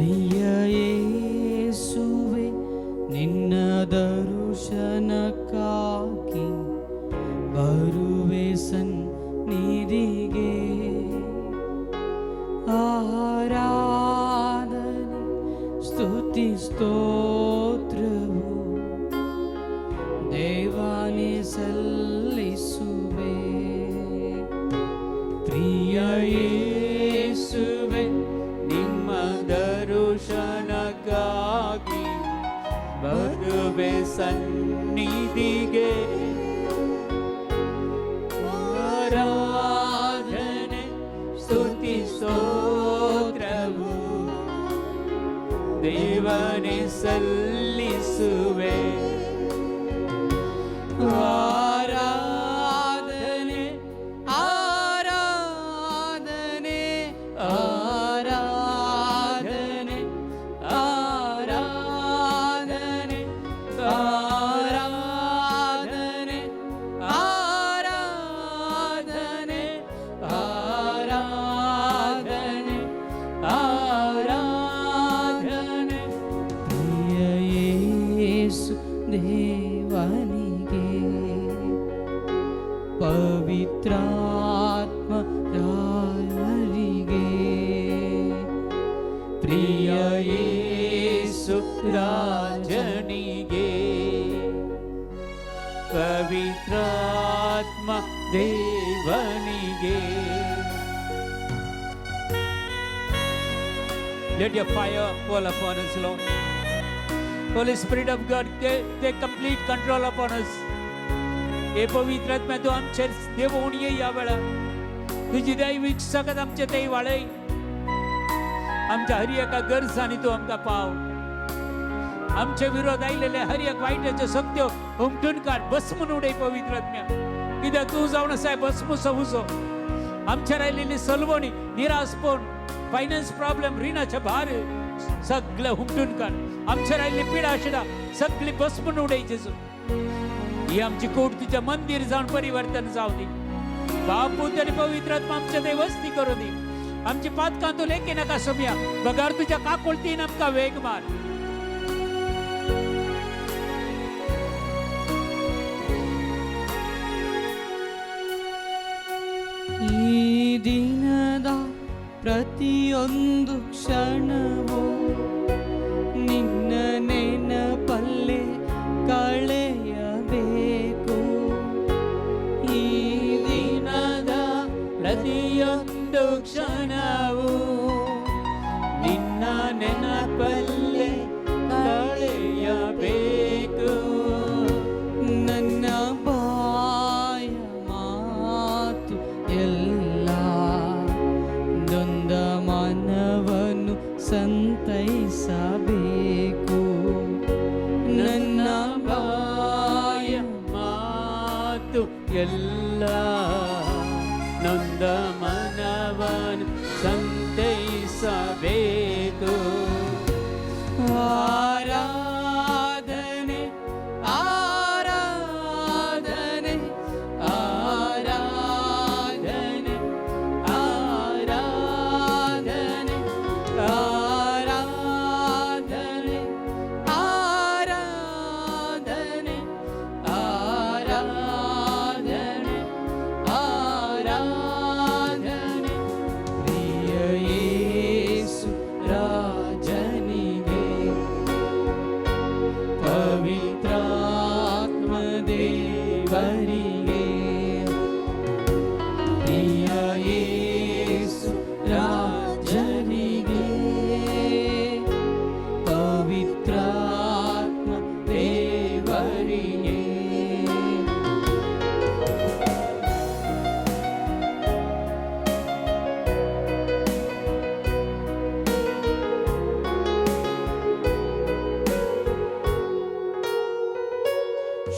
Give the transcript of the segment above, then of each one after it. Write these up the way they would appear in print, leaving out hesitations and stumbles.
ಪ್ರಿಯ ಯೇಸುವೆ ನಿನ್ನ ದರ್ಶನಕ್ಕಾಗಿ ಬರುವೆ ಸನ್ನಿಧಿಗೆ. ಆರಾಧನೆ ಸ್ತುತಿ ಸ್ತೋತ್ರವು ದೇವಾನಿ ಸಲ್ಲಿಸುವೆ. ಪ್ರಿಯ ಯೇಸುವೆ ನಿಮ್ಮ ದರ್ಶನಕ್ಕಾಗಿ ಬರುವೆ ಸನ್ನಿಧಿಗೆ. ಆರಾಧನೆ ಸ್ತುತಿ ಸ್ತೋತ್ರವು ದೇವನೇ ಸಲ್ಲಿಸುವೆ. ಆರಾಧನೆ ಆರಾಧನೆ ಆರಾಧನೆ ಆರಾಧನೆ ಆರಾಧನೆ ಆರಾಧನೆ ಆರಾಧನೆ ಆರಾಧನೆ ಪ್ರಿಯ ಯೇಸು ದೇವನಿಗೆ, ಪವಿತ್ರಾತ್ಮ ರಾಯರಿಗೆ. ಪ್ರಿಯ ಯೇಸು ರಾಜನಿಗೆ, ಪವಿತ್ರಾತ್ಮ ದೇವನಿಗೆ. Let your fire fall upon us, Lord. Holy Spirit of God, take complete control upon us. हे पवित्र आत्म्या, तूं आमचेर देवून ये. ह्या वेळार तुजी दैवीक सकत आमचे ते वाळय. आमच्या हर एका गरजांनी तूं आमकां पाव. आमचे विरोध आयलेले हर एक वायटाच्यो शक्त्यो हुमटून काड, भस्मून उडय पवित्र आत्म्या, कित्याक तूं जावन आसाय भस्म उजो. आमचेर आयलेली सलवणी, निराशपण, फायनान्स प्रॉब्लेम, रिणाचे भार सगळे हुमटून काड. आमचेर आयिल्ली पिडा शिडा सगळी भस्मून उडय जेजू. ही आमची कूड तुझ्या मंदिर जावन परिवर्तन जावं दी. बाप, पूत आनी पवित्र आत्मा आमच्या ते वस्ती करूं दी. आमची पातकां तूं लेखी नाका सोमया, बगर तुझ्या काकुळतीन आमकां वेग मार. ಈ ದಿನದ ಪ್ರತಿಯೊಂದು ಕ್ಷಣವೂ ನಿನ್ನ ನೆನಪಲ್ಲೇ ಕಳೆಯಬೇಕು. ಈ ದಿನದ ಪ್ರತಿಯೊಂದು ಕ್ಷಣವು ನಿನ್ನ ನೆನಪಲ್ಲೇ ಕಳೆಯಬೇಕು. ನನ್ನ ಬಾಯ ಮಾತು ಎಲ್ಲ ನೊಂದ ಮನವನ್ನು ಸಂತೈಸಬೇಕು. ನನ್ನ ಬಾಯ ಮಾತು ಎಲ್ಲ ನೊಂದ ಮನವನ್ನು ಸಂತೈಸಬೇಕು. ಆರಾಧನೆ ಆರಾಧನೆ ಆರಾಧನೆ ಆರಾಧನೆ ಆರಾಧನೆ ಆರಾಧನೆ ಆರಾಧನೆ ಆರಾಧನೆ ಪ್ರಿಯ ಯೇಸು ರಾಜನಿಗೆ, ಪವಿತ್ರಾತ್ಮ ದೇವರಿಗೆ. ಪ್ರಿಯ ಯೇಸು ರಾಜನಿಗೆ, ಪವಿತ್ರಾತ್ಮ ದೇವರಿಗೆ.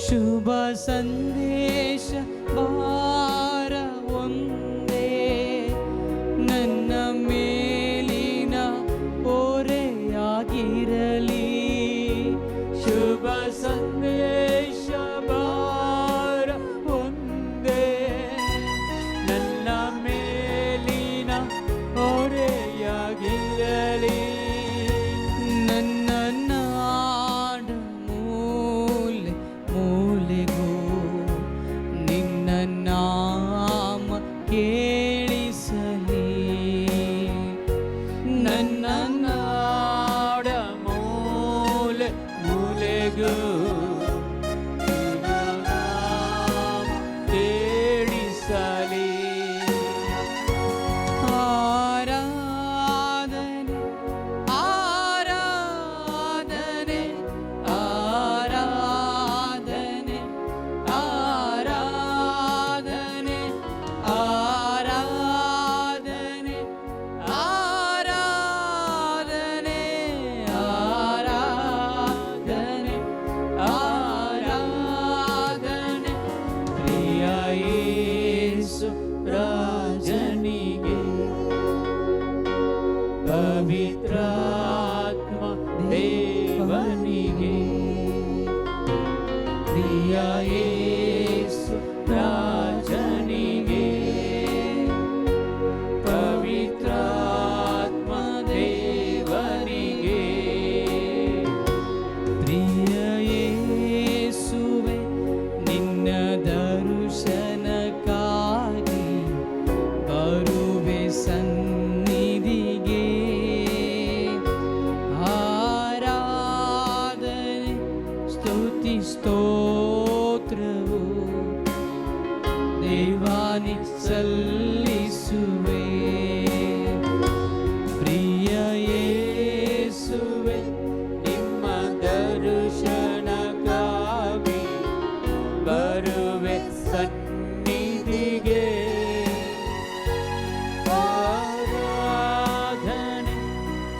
ಶುಭ ಸಂದೇಶ ಭಾರ ಒಂದೇ ನನ್ನ ಮೇಲಿನ ಹೊರೆಯಾಗಿರಲಿ. ಶುಭ ಸಂದೇಶ ಭಾರ ಒಂದೇ ನನ್ನ ಮೇಲಿನ ಹೊರೆಯಾಗಿರಲಿ. ಎಂದೆಂದಿಗೂ ನಿನ್ನ ನಾಮ ಕೇಳಿಸಲಿ. ಆರಾಧನೆ, ಆರಾಧನೆ, ಆರಾಧನೆ, ಆರಾಧನೆ, ಆರಾಧನೆ, ಆರಾಧನೆ, ಆರಾಧನೆ, ಆರಾಧನೆ, ಪ್ರಿಯ ಯೇಸು ರಾಜನಿಗೆ, ಪವಿತ್ರಾತ್ಮ ದೇವನಿಗೆ, ಪ್ರಿಯ ಯೇಸು ರಾಜನಿಗೆ, ಪವಿತ್ರಾತ್ಮ ದೇವನಿಗೆ. ಪ್ರಿಯ ಯೇಸುವೆ, ನಿನ್ನ ದರ್ಶನಕ್ಕಾಗಿ ಬರುವೆ ಸನ್ನಿಧಿಗೆ. ಆರಾಧನೆ, ಸ್ತುತಿ, ಸ್ತೋತ್ರವು ದೇವಾನಿ ಸಲ್ಲಿಸುವೆ. ಪ್ರಿಯ ಯೇಸುವೆ, ನಿಮ್ಮ ದರ್ಶನಕ್ಕಾಗಿ ಬರುವೆ ಸನ್ನಿಧಿಗೆ. ಆರಾಧನೆ,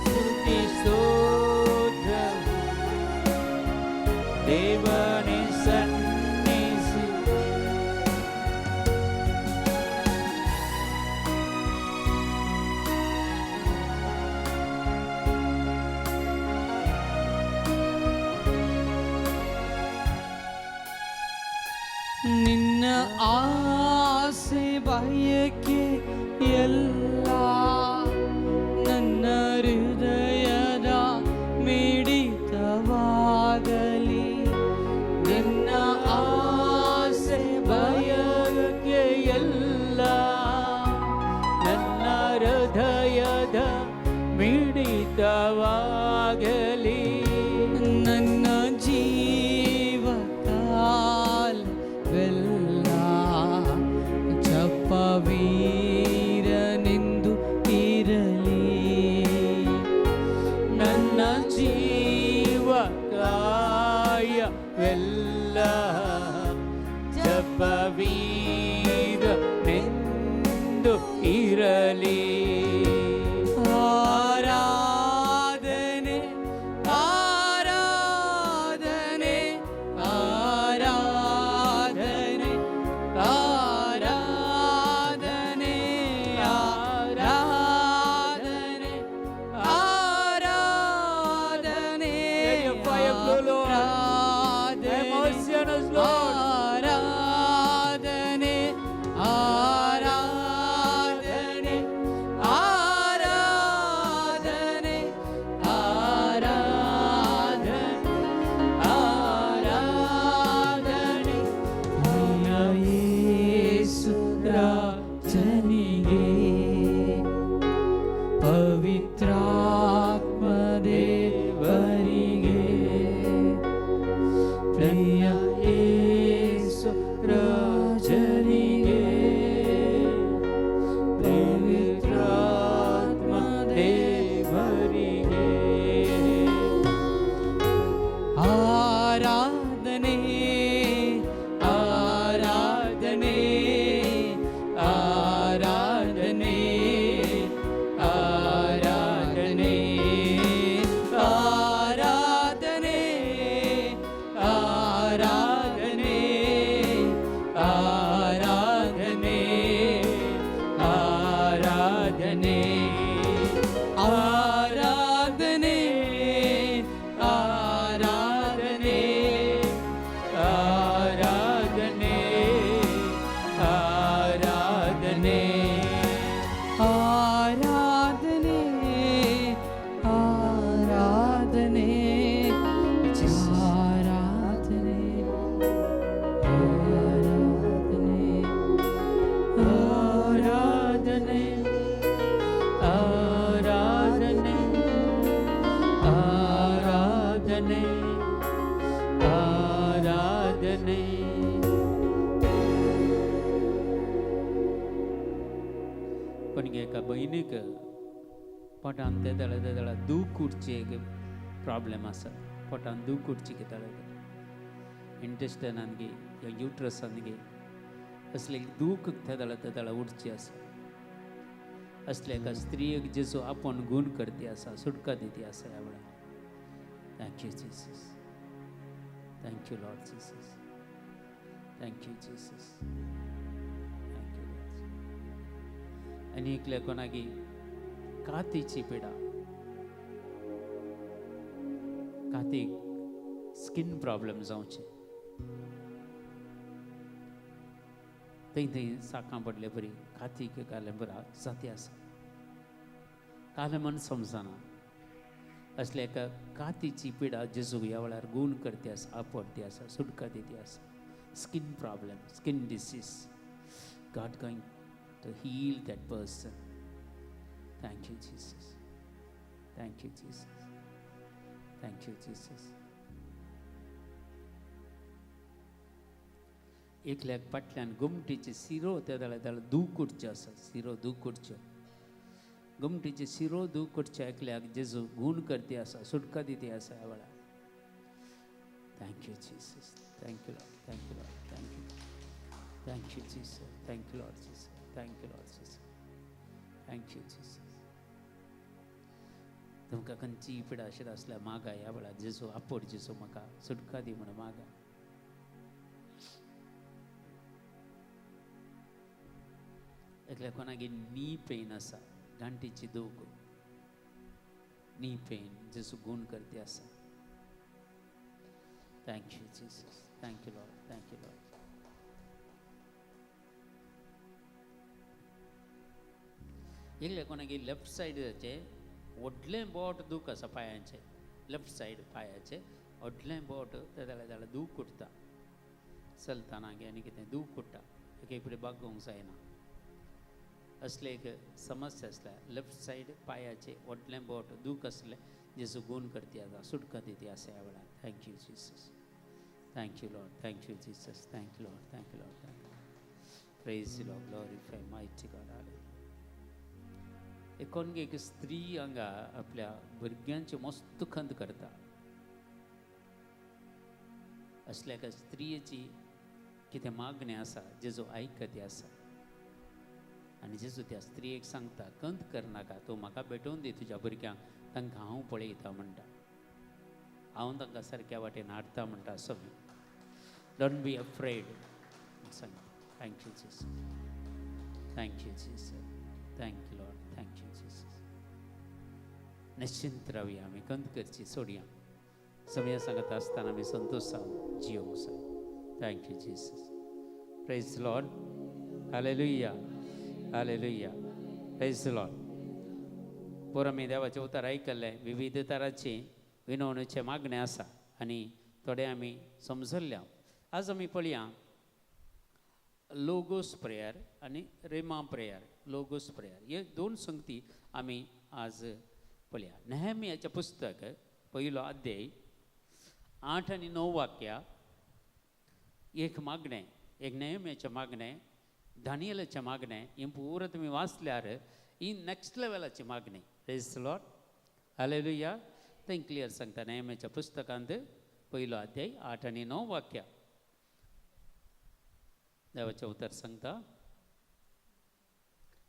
ಸ್ತುತಿ, ಸ್ತೋತ್ರ ದೇವನೇ ಸನ್ನಿಸಿ. ನಿನ್ನ ಆಸೆ ಬಯಕೆ ಎಲ್ಲ ನನ್ನ ಹೃದಯದ ಮಿಡಿತವಾಗಲಿ. ನಿನ್ನ ಆಸೆ ಬಯಕೆ ಎಲ್ಲ ನನ್ನ ಹೃದಯದ ಮಿಡಿತವಾಗಲಿ. ನನ್ನ ಜೀವ ಕಾಲವೆಲ್ಲ ಜಪವೀರನೆಂದು ಇರಲಿ. ನನ್ನ ಜೀವ ಕಾಯವೆಲ್ಲ ಜಪವೀರನೆಂದು ಇರಲಿ. ಆರಾಧನೆ, ಆರಾಧನೆ, ಆರಾಧನೆ, ಆರಾಧನೆ, ಆರಾಧನೆ, ಆರಾಧನೆ. Let your fire flow, Lord. Have mercy on us, Lord. ಆರಾಧನೆ, ಆರಾಧನೆ, कोणगे एका भयणीक पोटान ते दळ ते दळ दूख उठची एक प्रॉब्लेम आसा. पोटान दूख उठची कितें इंटेस्टनान गे या युट्रसान गे असले दूख ते दळ ते दळ उठची आसा. असले एका स्त्रियेक जेजू आपोवन गूण करती आसा, सुटका दिती आसा ह्या वेळार. Thank you Jesus, thank you Lord Jesus, thank you Jesus, thank you Lord. आनी एकल्या कोणागी कातीची पिडा, कातीक स्कीन प्रॉब्लम जावचे, थंय थंय साकां पडले बरी कातीक कालें बरा जाती आसा, कालें मन समजना. असल्या एका कातीची पिडा जेजू ह्या वेळार गूण करती आसा, आपडती आसा, सुटका दिती आसा. Skin problem, skin disease, God going to heal that person. Thank you Jesus, thank you Jesus, thank you Jesus. एकल्याक फाटल्यान गोमटीचे सिरो त्या जाल्यार जाल्यार दूख उठचें आसा, सिरो दूख उठच्यो, गोमटीचे सिरो दूख उठच्या एकल्याक जेजू गूण करती आसा, सुटका दिती आसा ह्या वेळार. Thank you Jesus, thank you Lord, thank you Lord, thank you, thank you Jesus, thank you Lord Jesus, thank you Lord Jesus, thank you Jesus. तुमकां खंयची पिडा अशें आसल्यार मागा ह्या वेळार जेजू आपोड जेजू म्हाका सुटका दी म्हणून मागा. एकल्या कोणागे नी पेन आसा, गांठीची दूख, नी पेन, जेजू गूण करती आसा. Thank you Jesus, thank you Lord, thank you Lord. एकल्या कोणागे लेफ्ट सायडाचे व्हडलें बोट दूख आसा पांयांचें, लेफ्ट सायड पांयाचें व्हडलें बोट ते जाल्यार जाल्यार दूख उठता चलतना गे आनी कितें दूख उठता, एक एक फुडें बागोवंक जायना. असले एक समस्या आसल्या लेफ्ट सायड पांयाचें व्हडलें बोट दूख आसलें, जेजू गूण करती आसा, सुटका दिती आसा ह्या वेळार. Thank you Jesus, thank you Lord, thank you Jesus, thank you Lord, thank you Lord, thank you. Praise Lord, glorify mighty God. Hallelujah. एकोणगे एक स्त्री हांगा आपल्या भुरग्यांचे मस्त खंत करता. असल्या एका स्त्रियेची कितें मागणें आसा जेजू आयकती आसा आनी जेजू त्या स्त्रियेक सांगता, खंत करनाका, तूं म्हाका भेटोवन दी तुज्या भुरग्यांक, तांकां हांव पळयता म्हणटा, हांव तांकां सारक्या वाटेन हाडटा म्हणटा. सगळीं don't be afraid सांगता. Thank you Jesus, thank you Jesus, thank you Lord, thank you Jesus. निश्चिंत रावया आमी, खंत करची सोडया, समय सांगत आसतना आमी संतोशान जियोंक जाय. Thank you Jesus, praise Lord, hallelujah, hallelujah, praise Lord. पोर आमी देवाचें उतर आयकल्लें, विविध तरांची विनवणेचें मागणें आसा आनी थोडें आमी समजल्ल्या. आज आमी पळया लोगोस प्रेयर आनी रेमा प्रेयर. लोगोस प्रेयर हे दोन संगती आमी आज पळया. नेहमियाचें पुस्तक पयलो अध्याय 8 आनी 9 वाक्या एक मागणें, एक नेहमियाचें मागणें, दानियलाचें मागणें, हें पुरो तुमी वाचल्यार ही नॅक्स्ट लेवलाची मागणी. Praise Lord, hallelujah. थंय क्लियर सांगता नेहमियाच्या पुस्तकांत पयलो अध्याय 8 आनी 9 वाक्या देवाचें उतर सांगता,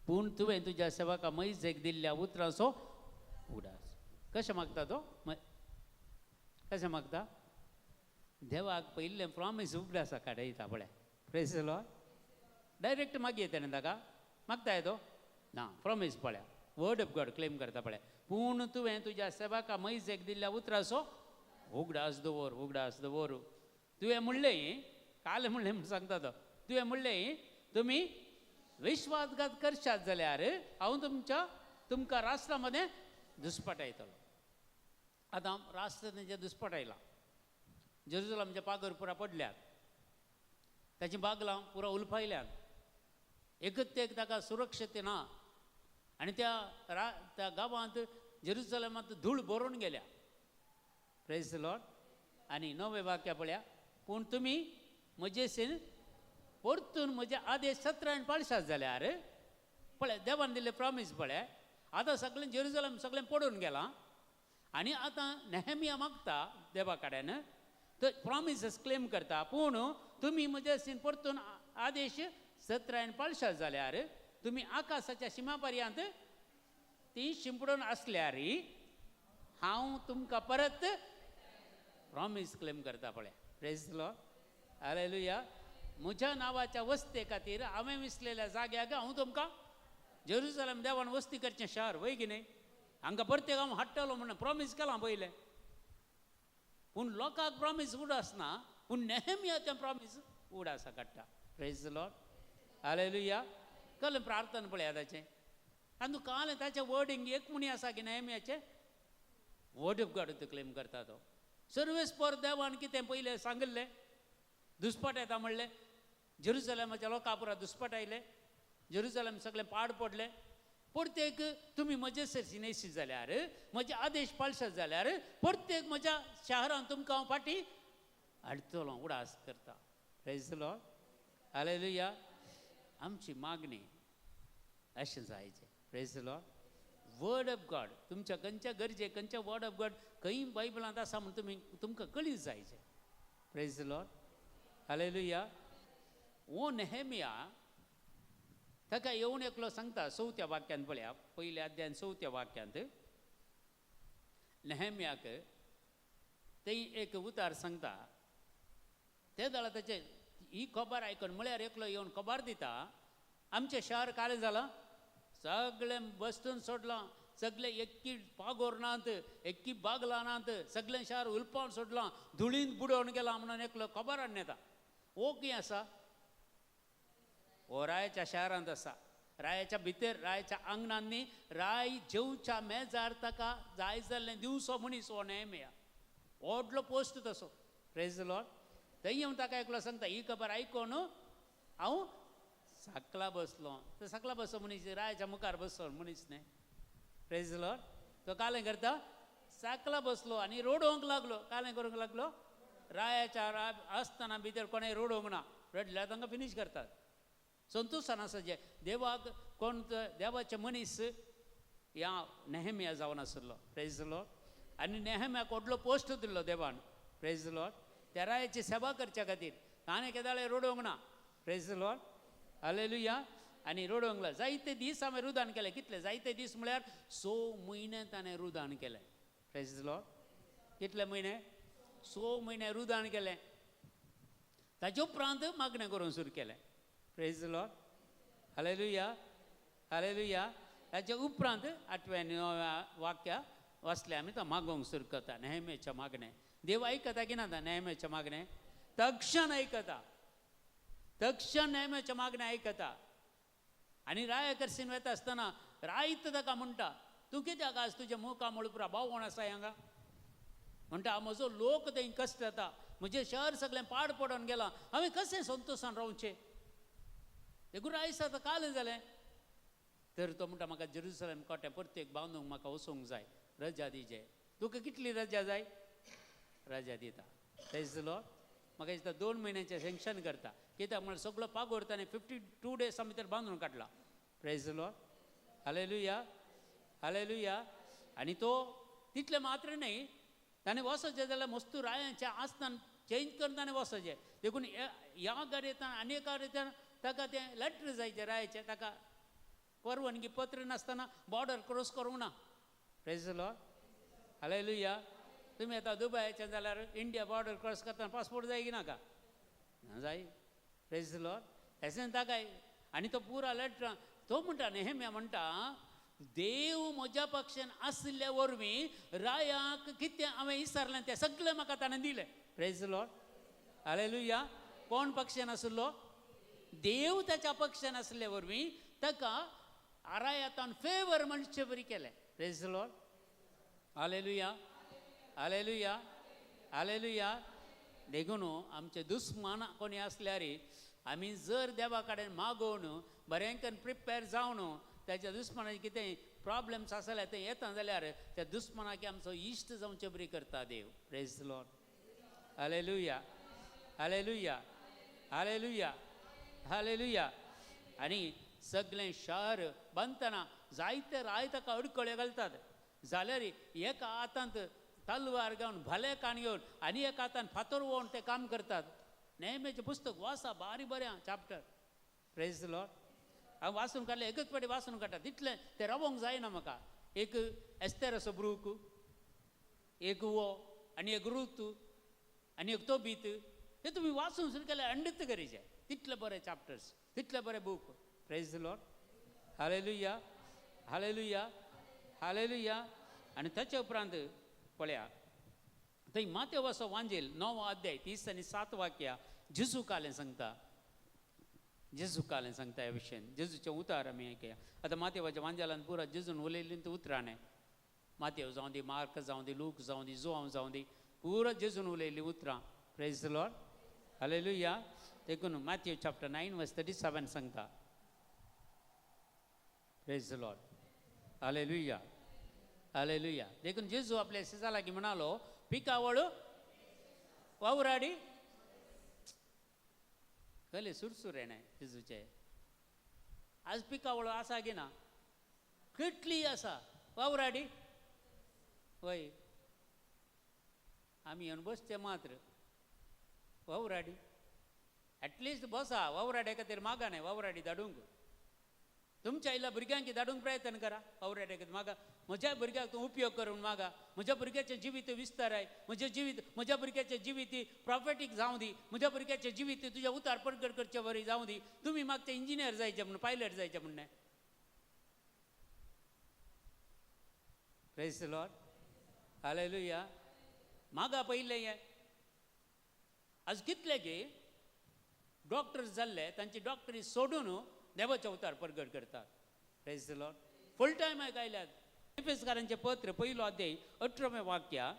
पूण तुवें तुज्या सेवका मैजेक दिल्ल्या उतराचो उगडास. कशें मागता तो? कशें मागता? देवाक पयिल्लें प्रॉमीस उगडासा काडयता पळय. प्रेज लॉर्ड. डायरेक्ट मागीर तेणें ताका मागता तो ना, प्रॉमीस पळया, वर्ड ऑफ गॉड क्लेम करता पळय. पूण तुवें तुज्या सेवका मैजेक दिल्ल्या उतराचो उगडास दवर, उगडास दवर. तुवें म्हणलें, काल म्हणलें म्हूण सांगता तो, तुवें म्हणलें तुमी विश्वासघात करशात जाल्यार हांव तुमकां राष्ट्रा मदें दुस्पटायतलो. आतां राष्ट्र तेंचें दुस्पटायलां, जेरुजलमच्या पागर पुरा पडल्यात, ताचीं बागलां पुरा उलफायल्यात, एकच एक ताका सुरक्षते ना आनी त्या त्या गांवांत जेरुजलमांत धूळ भरून गेल्या. Praise Lord. आनी 9वें वाक्य पळया, पूण तुमी म्हजे सेन परतून म्हजे आदेश सत्रान पाळशात जाल्यार पळय देवान दिल्लें प्रॉमीस पळय आतां सगळें जेरुजलम सगळें पडून गेलां आनी आतां नेहमिया मागता देवा कडेन तर प्रॉमिसीस क्लेम करता पूण तुमी म्हज्या सीन परतून आदेश सत्रायन पाळशात जाल्यार तुमी आकाशाच्या शिमा पर्यंत ती शिंपडून आसल्यार हांव तुमकां परत प्रॉमीस क्लेम करता पळय. प्रेज लॉर्ड, हालेलुया. म्हज्या नांवाच्या वस्ते खातीर हांवें विसलेल्या जाग्याक हांव तुमकां जेरुजलम देवान वस्ती करचें शार वय की न्हय हांगा परतेक हांव हाडटलो म्हणून प्रॉमीस केलां पयलें. पूण लोकांक प्रॉमीस उडासना पूण नेहमिया तें प्रॉमीस उडासा काडटा. Praise Lord, hallelujah. कळ्ळें प्रार्थना पळया ताचें आनी तूं कळ्ळें ताचें वर्डींग एक म्हणी आसा की नेहमियाचें वर्ड ऑफ गॉड क्लेम करता तो. सर्वेस पर देवान कितें पयलें सांगिल्लें दुस्पट येता म्हणलें जेरुजलमाच्या लोकां पुरा दुस्पट आयले जेरुजलम सगळें पाड पडलें. प्रत्येक तुमी म्हजे सरशी नेशी जाल्यार म्हजे आदेश पाळशात जाल्यार प्रत्येक म्हज्या शहरान तुमकां हांव फाटीं हाडटलो उडास करता. Praise Lord, hallelujah. आमची मागणी अशें जायचें. Praise Lord. Word of God तुमच्या खंयच्या गरजे खंयच्या वर्ड ऑफ गॉड खंय बायबलांत आसा म्हूण तुमी तुमकां कळीत जायचें. Praise Lord, hallelujah. ओ नेहमिया ताका येवन एकलो सांगता चवथ्या वाक्यांत पळया पयल्या अध्यायान चवथ्या वाक्यांत नेहमियाक थंय एक उतार सांगता. ते जाल्यार ताचें ही खबर आयकून म्हळ्यार एकलो येवन खबर दिता आमचें शहर कालें जालां सगळें बस्तून सोडलां सगळें एक्की पागोर नात एक्की बागलां नात सगळें शार उलपावन सोडलां धुळीन बुडोवन गेलां म्हणून एकलो खबर हाडून येता. हो कितें आसा हो रायाच्या शारांत आसा रायाच्या भितर रायाच्या आंगणांनी राय जेवच्या मेजार ताका जाय जाल्लें दिवचो मनीस हो नेहमिया व्हडलो पोस्ट तसो. Praise Lord. थंय येवन ताका एकलो सांगता ही खबर आयकून हांव साकला बसलो. तो साकला बसलो मनीस रायाच्या मुखार बसलो मनीस न्हय. Praise Lord. तो कालें करता साकला बसलो आनी रोडोवंक लागलो. कालें करूंक लागलो रायाच्या आसतना भितर कोणें रोडोवंक ना रडल्यार तांकां फिनीश करतात. संतोशान आसा जे देवाक कोण देवाचे मनीस ह्या नेहमिया जावन आशिल्लो. Praise Lord. आनी नेहमियाक व्हडलो पोस्ट दिल्लो देवान. Praise Lord. त्या रायाची सेवा करच्या खातीर ताणें केदाळे रोडोवंक ना. Praise Lord, hallelujah. आनी रोडोवंक लागलो जायते दीस हांवें रुदान केलें. कितले जायते दीस म्हळ्यार 6 म्हयने ताणें रुदान केलें. Praise Lord. कितले म्हयने 6 म्हयने रुदान केलें. ताचे उपरांत मागणें करूंक सुरू केलें. Praise Lord, hallelujah, hallelujah. ताचे उपरांत 8व्या 9व्या वाक्या वाचलें आमी तो मागोवंक सुरू करता नेहमियाच्या मागणें. देव आयकता की ना नेहमियाच्या मागणें तक्षण आयकता तक्षण नेहमियाच्या मागणें आयकता. आनी राया करसीन वता आसतना रायत ताका म्हणटा तूं कित्याक आज तुज्या मुखा मळपुरा बावण आसा हांगा म्हणटा म्हजो लोक थंय कश्ट जाता म्हजें शहर सगळें पाड पडून गेलां हांवें कशें संतोशान रावचें. देखून आयज आतां काल जालें तर तो म्हणटा म्हाका जेरुसलेम कोटें प्रत्येक बांदूंक म्हाका वचूंक जाय रजा दिजे. तुका कितली रजा जाय रजा दिता. Praise Lord. म्हाका दिसता 2 म्हयन्याचें सँक्शन करता कित्याक म्हळ्यार सगळो पागोर ताणें 52 डेजां भितर बांदून काडला. Praise Lord, hallelujah, hallelujah. आनी तो तितलें मात्र न्हय ताणें वचचें जाल्यार मस्तू रायाचें आसतान चेंज करून ताणें वचचें. देखून ह्या गाडयेंतल्यान आनी एका गाडयेंतल्यान ताका तें लेटर जायचें रायाचें ताका परवानगी पत्र नासतना बॉर्डर क्रॉस करूंक ना. Praise Lord, hallelujah. तुमी आतां दुबयाचें जाल्यार इंडिया बॉर्डर क्रॉस करतना पासपोर्ट जाय की नाका ना जाय. Praise Lord. तशें ताका आनी तो पुरा लेटर तो म्हणटा नेहमिया म्हणटा देव म्हज्या पक्षान आशिल्ल्या वरवीं रायाक कितें हांवें विचारलें तें सगळें म्हाका ताणें दिलें. Praise Lord, hallelujah. कोण पक्षान आशिल्लो देव ताच्या पक्षान आशिल्ल्या वरवीं ताका आरायातान फेवर म्हणचे बरी केलें. Praise Lord, hallelujah, hallelujah, hallelujah. देखून आमचे दुस्मान कोणी आसल्यार आमी जर देवा कडेन मागोवन बरें करून प्रिपेर जावन ताच्या दुस्मनाचे कितें प्रॉब्लम्स आसा जाल्यार ते येता जाल्यार त्या दुस्मनाक आमचो इश्ट जावचे बरी करता देव. Praise Lord, hallelujah, hallelujah, hallelujah, hallelujah. आनी सगळें शहर बांदतना जायते राय ताका अडकळे घालतात जाल्यार एका हातांत तलवार घेवन भाले काण घेवन आनी एका हातान फातर वोवन ते काम करतात. नेहमेचें पुस्तक वाचा बारी बरें चॅप्टर. प्रेज the Lord. हांव वाचून काडलें, एकच फावटी वाचून काडटा तितलें तें रावोंक जायना म्हाका. एक एस्तेराचो ब्रूक, एक वो आनी एक रूत आनी एक तोबीत, हे तुमी वाचून सुद्दां केल्यार अंडीत करीचे तितले बरे चॅप्टर्स, तितले बरे book. Praise the Lord. Hallelujah, hallelujah, hallelujah. आनी ताचे उपरांत पळया थंय मातेवाचो वांजेल 9 अध्याय 30 आनी 7 वाक्या जेजू कालें सांगता, जेजू कालें सांगता ह्या विशयान. जेजूचें उतार आमी आयकया. आतां मातेवाच्या वांजेलान पुरा जेजून उलयल्लीं ती उतरां न्हय. मातेव जावं दी, मार्क जावं दी, लूक जावं दी, जुआंव जावं दी, पुरा जेजून उलयल्लीं उतरां. Praise the Lord. Hallelujah. देखून मातेव चॅप्टर 9 वर्स 37 सांगता. Praise the Lord. Hallelujah, hallelujah. देखून जेजू आपल्या शेजा लागीं म्हणालो, पिकावळ वावराडी कले सुरसुरे न्हय जेजूचे. आज पिकावळ आसा की ना? कितली आसा वावराडी? वय आमी येवन बसचे मात्र वावराडी. एटलिस्ट बसा, वावराडे खातीर मागा न्हय, वावराडी धाडूंक. तुमच्या आयल्या भुरग्यांक धाडूंक प्रयत्न करा, वावराडे खातीर मागा. म्हज्या भुरग्याक तूं उपयोग करून मागा, म्हज्या भुरग्याचें जिवीत विस्ताराय, म्हजें जिवीत, म्हज्या भुरग्याचें जिवीत प्रॉफेटीक जावं दी, म्हज्या भुरग्याचें जिवीत तुज्या उतार परगट करचे वरी जावं दी. तुमी मागचे इंजिनियर जायचे म्हणून, पायलट जायचे म्हणून न्हय. Praise the Lord. Hallelujah. मागा पयलें हें. आज कितले गे डॉक्टर जाल्ले तांची डॉक्टरी सोडून देवाचे अवतार परगट करतात. Praise the Lord. Full time आयल्यात. एफेसकारांचें पत्र 1 अध्याय 18 वाक्या,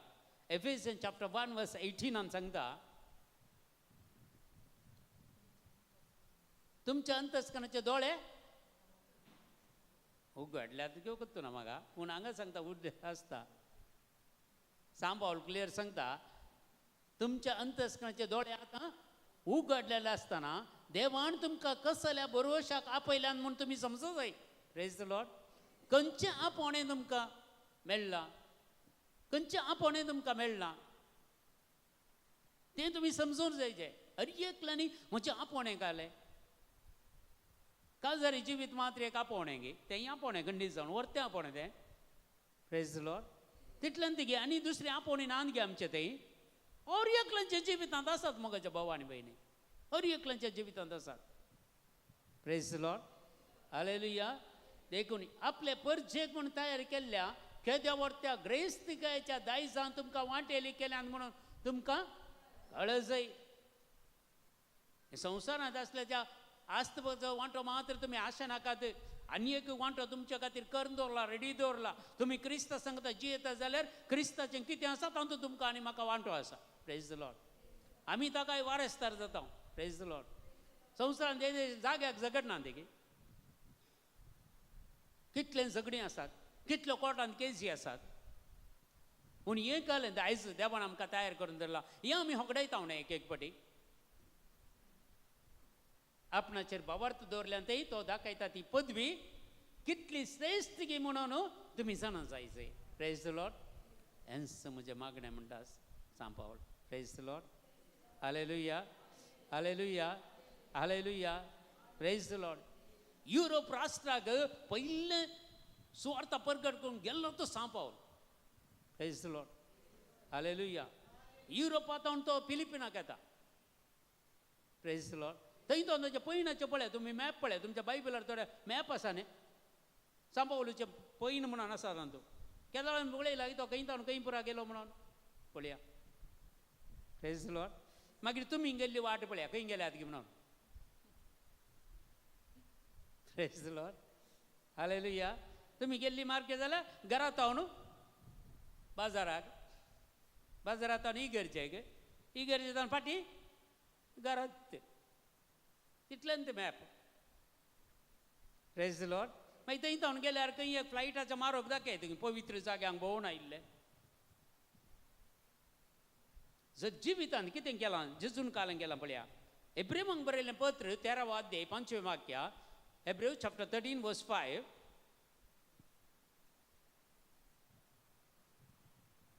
एफेसियन चॅप्टर 1 वर्स 18 सांगता, तुमच्या अंतस्करणाचे दोळे उगडल्यात किंवा करतो ना म्हाका, पूण हांगा सांगता उडले आसता. सांबावल क्लियर सांगता, तुमच्या अंतस्करणाचे दोळे आतां उगडलेले आसतना देवान तुमकां कसल्या भरवशाक आपयल्यान म्हूण तुमी समजो जाय. Praise the Lord. खंयचें आपोवणें तुमकां मेळ्ळां, खंयचें आपोवणें तुमकां मेळ्ळां तें तुमी समजून जायचें. अरे एकल्यांनी म्हजें आपोवणें घालें, काजारी जिवीत मात्र एक आपोवणें गे, तेंय आपोवणें खंडीत जावन व्हरतें आपोवणें तें. Praise the Lord. तितल्यान ती गे आनी दुसरें आपोवणें नान गे आमचें थंय. और एकल्यांच्या जिवितांत आसात मोगाच्या भाव आनी भयणी, हर एकल्यांच्या जिवितांत आसात. Praise the Lord. Hallelujah. देखून आपले परजेक म्हूण तयार केल्ल्या केद्या व्हरत्या ग्रेस्तिकायेच्या दायजान तुमकां वांटेली केल्यान म्हणून तुमकां कळजय. संवसारांत आसल्या त्या आस्तपाचो वांटो मात्र तुमी आशा नाकात, आनी एक वांटो तुमच्या खातीर करून दवरला, रेडी दवरला. तुमी क्रिस्ता सांगता जियेता जाल्यार क्रिस्ताचें कितें आसा तातूंत तुमकां आनी म्हाका वांटो आसा. Praise the Lord. आमी ताकाय वारसदार जाता. Praise the Lord. संवसारांत जाग्याक झगडना देखी, कितले झगडीं आसात, कितल्यो कोर्टांत केसी आसात, पूण हें कळ्ळें आयज देवान आमकां तयार करून धरला. हें आमी होगडायता न्हय एक एक फावटी. आपणाचेर भावार्थ दवरल्यान तेय तो दाखयता ती पदवी कितली श्रेश्ठ गी म्हणून तुमी जाणा जायचे. Praise the Lord. हेंच म्हजें मागणें म्हणटा सांपावळ. Praise the Lord. Hallelujah, hallelujah, hallelujah. Praise the Lord. Europe राष्ट्राक पयलें सुवार्ता परगट करून गेल्लो तो सांपावल. Praise the Lord. Hallelujah. युरोपांत तो फिलिपिनाक येता. Praise the Lord. थंय तो ताच्या पयणाचें पळय, तुमी मॅप पळय, तुमच्या बायबलार थोडे मॅप आसा न्ही, सांपावलूचें पैन म्हणून आसा तातूंत. केदळान पळयला तो खंय ताणून खंय पुरा गेलो म्हणून पळया. Praise the Lord. मागीर तुमी गेल्ली वाट पळया खंय गेल्यात की म्हणून. Praise the Lord. Hallelujah. तुमी गेल्ली मार्के जाल्यार घरांत हांव बाजाराक, बाजारांत हांव इगर्जेक, इगर्जेक फाटीं घरांत, तितल्यान ते मॅप. Praise the Lord. मागीर थंय तावन गेल्यार खंय एक फ्लायटाचो मारोग दाखय, तुमी पवित्र जाग्यांक भोंवून आयिल्ले. जर जिवितान कितें केलां, जेजून कालें केलां पळया. एब्रेमांक बरयलें पत्र 13 अध्याय 5 वाक्या, Hebrew chapter 13 verse 5.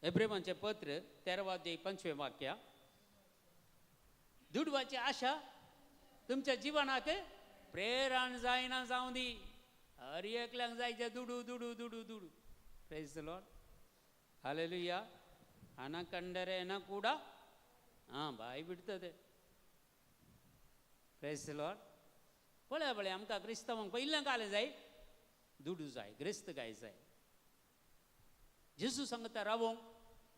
एब्रेवांचें पत्र 13 अध्याय 5वें वाक्य. दुडवाची आशा तुमच्या जिवनाक प्रेरण जायना जावं दी. हर एकल्यांक जायचे दुडू दुडू दुडू दुडू. Praise the Lord, hallelujah. ಹಣ ಕಂಡರೆ ಏನ ಕೂಡ ಹಾಂ ಬಾಯಿ ಬಿಡ್ತದೆ. Praise the Lord. पळया पळय आमकां क्रिस्तांवांक पयल्यां कालें जाय दुडू जाय, ग्रेस्त काय जाय. जेजू सांगता रावोंक,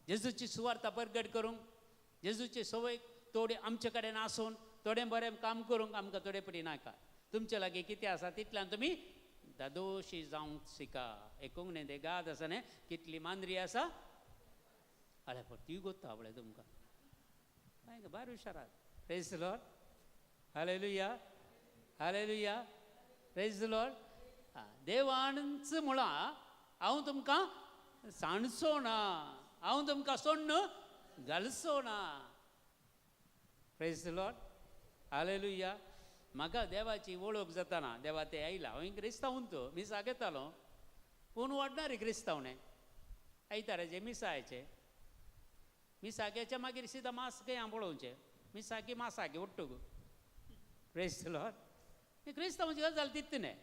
जेजूची सुवार्ता परगट करूंक, जेजूची संवय थोडे आमचे कडेन आसून थोडें बरें काम करूंक आमकां थोडे पटी नाका. तुमचे लागीं कितें आसा तितल्यान तुमी दादोशी जावंक शिका. एक न्ही ते गाद आसा न्ही, कितली मांद्री आसा आल्या पण ती गोत्ता पळय तुमकां काय भायर हुशारात. Praise the Lord, hallelujah, hallelujah, praise the Lord. देवानच म्हळां हांव तुमकां सांडचो ना, हांव तुमकां सोण्ण घालचो ना. Praise the Lord, hallelujah. म्हाका देवाची वळख जाताना देवा ते आयला, हांव क्रिस्तांव तो मिसा घेतालो, पूण वाडणारी क्रिस्तांव न्ही. आयताराचे मिसायचे मिसाग्याच्या मागीर सिदा मास खंय हांव पळोवचें, मिसाकी मासाकी ಒಟ್ಟುಗು. Praise the Lord. क्रिस्तांवाची गजाल तितली न्ही.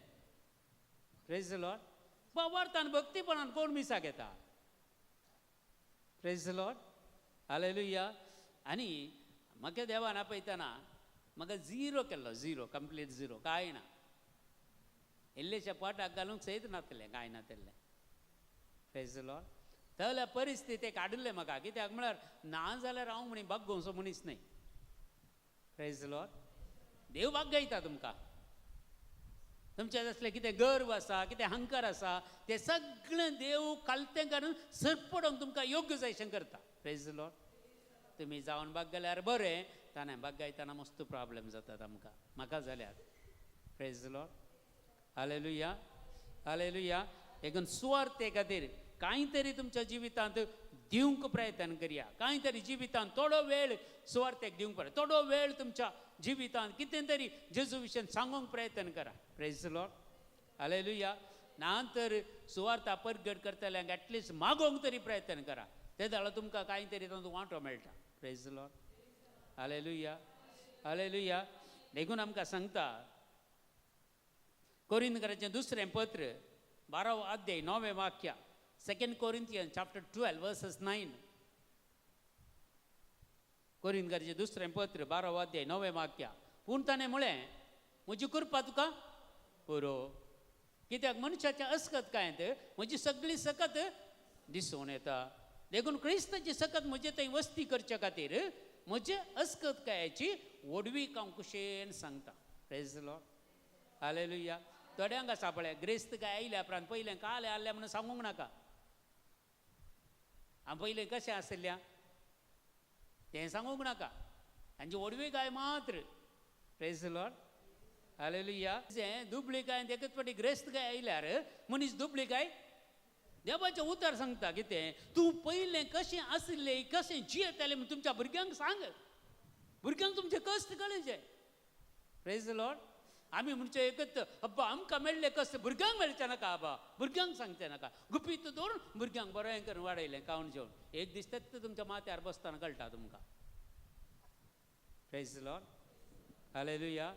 Praise the Lord. वार्तान भक्तीपणान कोण मिसाक येता. Praise the Lord, hallelujah. आनी म्हाका देवान आपयतना म्हाका झिरो केल्लो, झिरो, कंप्लीट झिरो, कांय ना. इल्लेशा पोटाक घालूंक सयत नातलें, कांय नातलें. Praise the Lord. तल्या परिस्थितीक हाडिल्लें म्हाका, कित्याक म्हळ्यार ना जाल्यार हांव म्हणी बागोवचो मनीस न्हय. Praise the Lord. देव बागयता तुमकां, तुमच्या असलें कितें गर्व आसा, कितें हंकार आसा, तें सगळें देव कालतें काडून सरपडोवंक तुमकां योग्य जायशें करता. Praise the Lord. तुमी जावन बागल्यार बरें, ताणें बागयतना मस्त प्रॉब्लेम जातात आमकां, म्हाका जाल्यार. Praise the Lord, hallelujah, hallelujah. देखून सुवार्थे खातीर कांय तरी तुमच्या जिवितांत दिवंक प्रयत्न करया, कांय तरी जिवितांत थोडो वेळ सुवार्थेक दिवंक पडटा, थोडो वेळ तुमच्या जिवितांत कितें तरी जेजू विशयान सांगूंक प्रयत्न करा. Praise the Lord, hallelujah. ना तर सुवार्ता परगट करतल्यांक एटलिस्ट मागोवंक तरी प्रयत्न करा, ते जाल्यार तुमकां कांय तरी तातूंत वांटो मेळटा. Praise the Lord, hallelujah, hallelujah. देखून आमकां सांगता कोरिंथकराचें दुसरें पत्र 12 अध्याय 9वें वाक्य, 2 Corinthians chapter 12 verses 9. कोरिंथकराचें दुसरें पत्र 12 अध्याय 9वें वाक्य. पूण ताणें म्हळें म्हजी कृपा तुका पुरो, कित्याक मनशाच्या अस्कतकायेंत म्हजी सगळी सकत दिसून येता. देखून क्रिस्ताची सकत म्हजे थंय वस्ती करचे खातीर म्हजे अस्कतकायेची व्हडवीक हांव कुशेन सांगता. Praise the Lord, hallelujah. थोड्यांक आसा पळय ग्रेस्त काय आयल्या उपरांत पयलें काल आयल्या म्हणून सांगूंक नाका. हांव पयलें कशें आसल्या तें सांगूंक नाका, तांची व्हडवीकाय मात्र. Praise the Lord, hallelujah. दुबळीकाय एकच फावटी ग्रेस्त काय आयल्यार मनीस दुबळीकाय देवाचें उतर सांगता कितें, तूं पयलें कशें आशिल्लें कशें जियेतालें म्हूण तुमच्या भुरग्यांक सांग, भुरग्यांक तुमचें कश्ट कळचें. Praise the Lord. आमी म्हणचे एकच अब्बा आमकां मेळ्ळें कश्ट भुरग्यांक मेळचें नाका, आबा भुरग्यांक सांगचें नाका, गुपीत दवरून भुरग्यांक बरें करून वाडयलें खावन जेवन, एक दीस तेच तुमच्या माथ्यार बसतना कळटा तुमकां. Praise the Lord, hallelujah,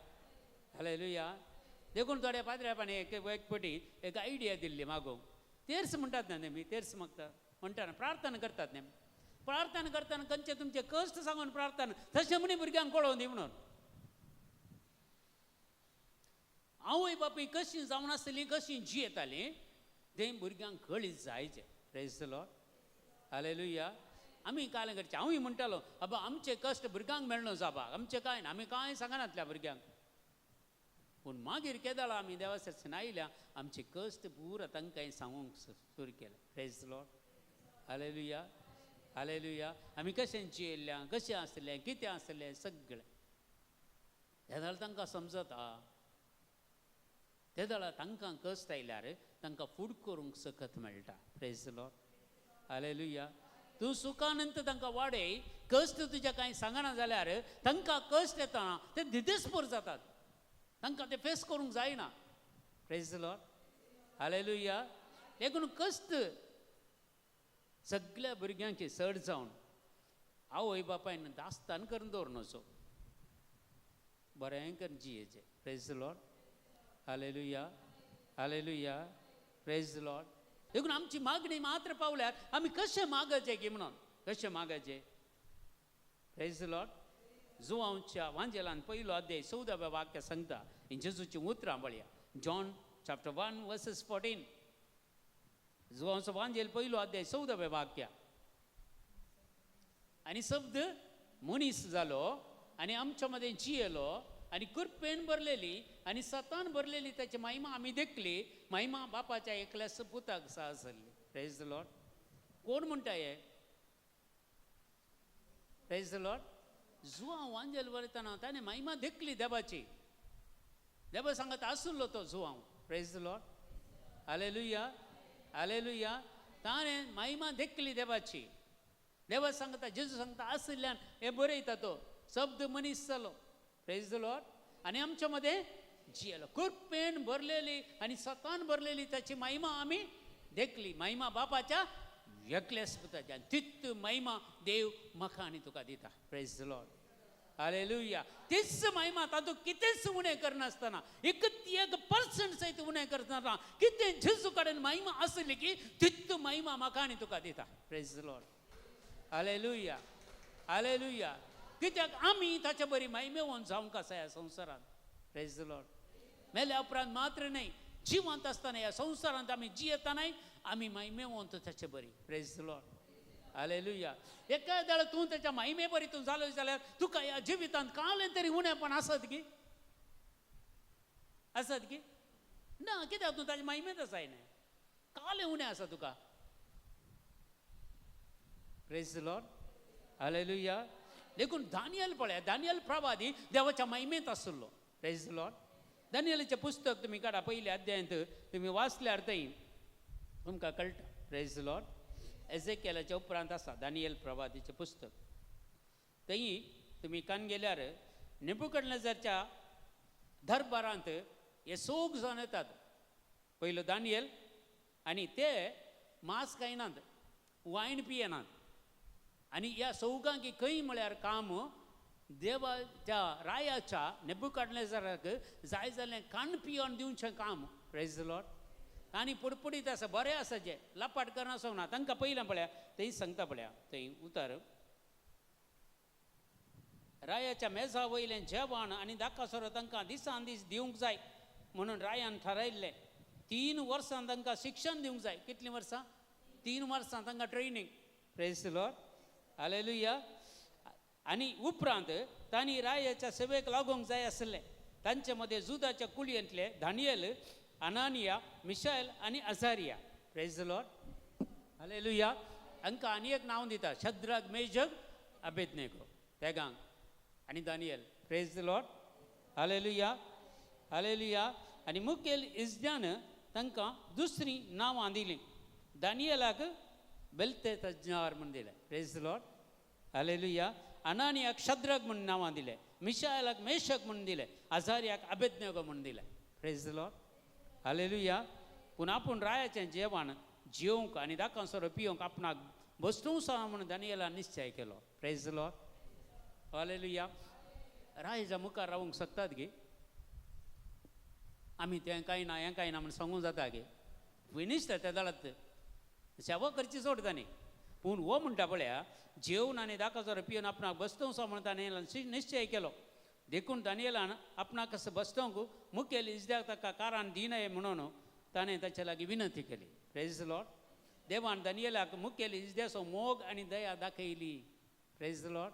hallelujah. देखून थोड्या पाद्र्यापांनी एक एक पटी एक आयडिया दिल्ली मागोवंक. तेर्स म्हणटात ना नेमी, तेर्स मागता म्हणटाना प्रार्थना करतात नेमी, प्रार्थना करतना खंयचे तुमचे कश्ट सांगून प्रार्थना तशें म्हणी भुरग्यांक कळोवन दी म्हणून. आवय बापूय कशी जावन आसतली कशी जियेताली तें भुरग्यांक कळीत जायचें. Praise the Lord, hallelujah. आमी काल करचें, हांवूय म्हणटालो आबा आमचे कश्ट भुरग्यांक मेळना जाबा, आमचें कांय ना, आमी कांय सांगनातल्या भुरग्यांक. पूण मागीर केदाळा आमी देवासासून आयल्या आमचे कश्ट पुरा तांकां सांगूंक सुरू केलें. Praise the Lord, hallelujah, hallelujah. आमी कशें जियेल्ल्या, कशें आसलें, कितें आसलें सगळें तें जाल्यार तांकां समजता. ते जाल्यार तांकां कश्ट आयल्यार तांकां फूड करूंक सकत मेळटा. Praise the Lord, hallelujah. तूं सुखानंत तांकां वाडय, कश्ट तुज्या कांय सांगना जाल्यार तांकां कश्ट येतना ते दिदेस्पोर जातात, तांकां ते फेस करूंक जायना. Praise the Lord, hallelujah. देखून कश्ट सगळ्या भुरग्यांची चड जावन आवय बापायन दास्तान करून दवरनचो, बरें करून जियेचें. Praise the Lord, hallelujah, hallelujah, praise the Lord. देखून आमची मागणी मात्र पावल्यार आमी कशें मागचें की म्हणून, कशें मागचें. Praise the Lord. जुवांच्या वांजेलान पयलो अध्याय 14व्या वाक्य सांगता, जेजूचीं उतरां पळया. जॉन चॅप्टर 1 वर्सेस 14, जुवांचो वांजेल पयलो अध्याय 14व्या वाक्य. आनी शब्द मनीस जालो आनी आमच्या मदें जियेलो आनी कृपेन भरलेली आनी सतान भरलेली ताची महिमा आमी देखली, महिमा बापाच्या एकल्या पुताक सा आसली. Praise the Lord. कोण म्हणटा हे? Praise the Lord. जुवांव वांजेल बरयतना ताणें महिमा देखली देवाची, देवा सांगत आसलो तो Joao. Praise the Lord, hallelujah, hallelujah. ताणें महिमा देखली देवाची, देवा सांगता, जेजू सांगता आशिल्ल्यान हें बरयता तो शब्द मनीस जालो. Praise the Lord. आनी आमच्या मदें जियेलो, कृपेन भरलेली आनी सतान भरलेली ताची महिमा आमी देखली, महिमा बापाच्या एकल्याच पुताच्या. तित महिमा देव म्हाका आनी तुका दिता. Praise the Lord, hallelujah. तीच महिमा तातूंत कितेंच उणें करनासतना, एक 1% सयत उणें करनासतना कितें जेजू कडेन महिमा आसली की तित महिमा म्हाका आनी तुका दिता. Praise the Lord, hallelujah, hallelujah. कित्याक आमी ताच्या बरी महिमेवन जावंक आसा ह्या संवसारांत. Praise the Lord. मेल्या उपरांत मात्र न्हय, जिवंत आसतना ह्या संवसारांत आमी जियेतनाय आमी महिमेवंत ताचे बरी. Praise the Lord, hallelujah. एका वेळार तूं ताच्या महिमे बरी तूं जालो जाल्यार तुका ह्या जिवितांत कालें तरी उणेपण आसत की, आसत की ना? कित्याक तूं ताच्या महिमेंत आसाय न्हय, कालें उणें आसा तुका. Praise the Lord, hallelujah. देखून दानियल पळया, दानियल प्रवादी देवाच्या महिमेंत आसलो. Praise the Lord. दानियलाचें पुस्तक तुमी काडा, पयल्या अध्यायांत तुमी वाचल्यार थंय तुमकां कळटा. Praise the Lord. एजेकेलाच्या उपरांत आसा दानियल प्रवादीचें पुस्तक. थंय तुमी कान गेल्यार नेबुकदनेझरच्या दरबारांत हे सोग जावन येतात. पयलो दानियल, आनी ते मांस खायनात, वायन पियेनात, आनी ह्या सौगांकी खंय म्हळ्यार काम देवाच्या रायाच्या नेबुकदनेझराक जाय जालें कान पियोन दिवचें काम. Praise the Lord. आनी पुडपुडीत आसा, बरें आसा, जें लपाट करनासोंक ना. तांकां पयलें पळया थंय सांगता पळया, थंय उतर रायाच्या मेजा वयलें जेवण आनी दाकासरो तांकां दिसान दीस दिवंक जाय म्हणून रायान थारायल्लें. 3 वर्सां तांकां शिक्षण दिवंक जाय. कितलीं वर्सां? 3 वर्सां तांकां training. Praise the Lord, hallelujah. आनी उपरांत तांणी रायाच्या सेवेक लागूंक जाय आसलें. तांचे मदें जुदाच्या कुळयेंतले दानियल, अनानिया, मिशायल आनी अजारिया. Praise the Lord, hallelujah. हांकां आनी एक नांव दिता, शद्राक, मेजक, अबेदनेगो, तेगांक आनी Daniel. Praise the Lord, hallelujah, hallelujah. आनी मुखेल इजद्यान तांकां दुसरीं नांवां दिलीं. दानियलाक बेलते तज्ञार म्हूण दिलें. Praise the Lord, hallelujah. अनानियाक शद्रक म्हूण नांवां दिलें, मिशायलाक मेशक म्हूण दिलें, अजारियाक अबेदनेगो म्हूण दिलें. Praise the Lord, hallelujah. पूण आपूण रायाचें जेवण जेवंक आनी दाकांसरो पिवंक आपणाक बसतूं म्हूण दानियलान निश्चय केलो. Praise the Lord, hallelujah. रायाच्या मुखार रावूंक शकतात गे आमी? तें कांय ना, हें कांय ना म्हूण सांगूंक जाता गे? फिनीश त्या दळात सेवा करची सोड तांणी. पूण हो म्हणटा पळया, जेवन आनी दाकाचो पिवन आपणाक बसतोवचो म्हूण दानियलान निश्चय केलो. देखून दानियलान आपणाक कसो बसतोवंक मुखेल इजद्याक ताका कारान दिनाय म्हणून ताणें ताचे लागीं विनंती केली. Praise the Lord. देवान दानियलाक मुखेल इजद्याचो मोग आनी दया दाखयली. Praise the Lord.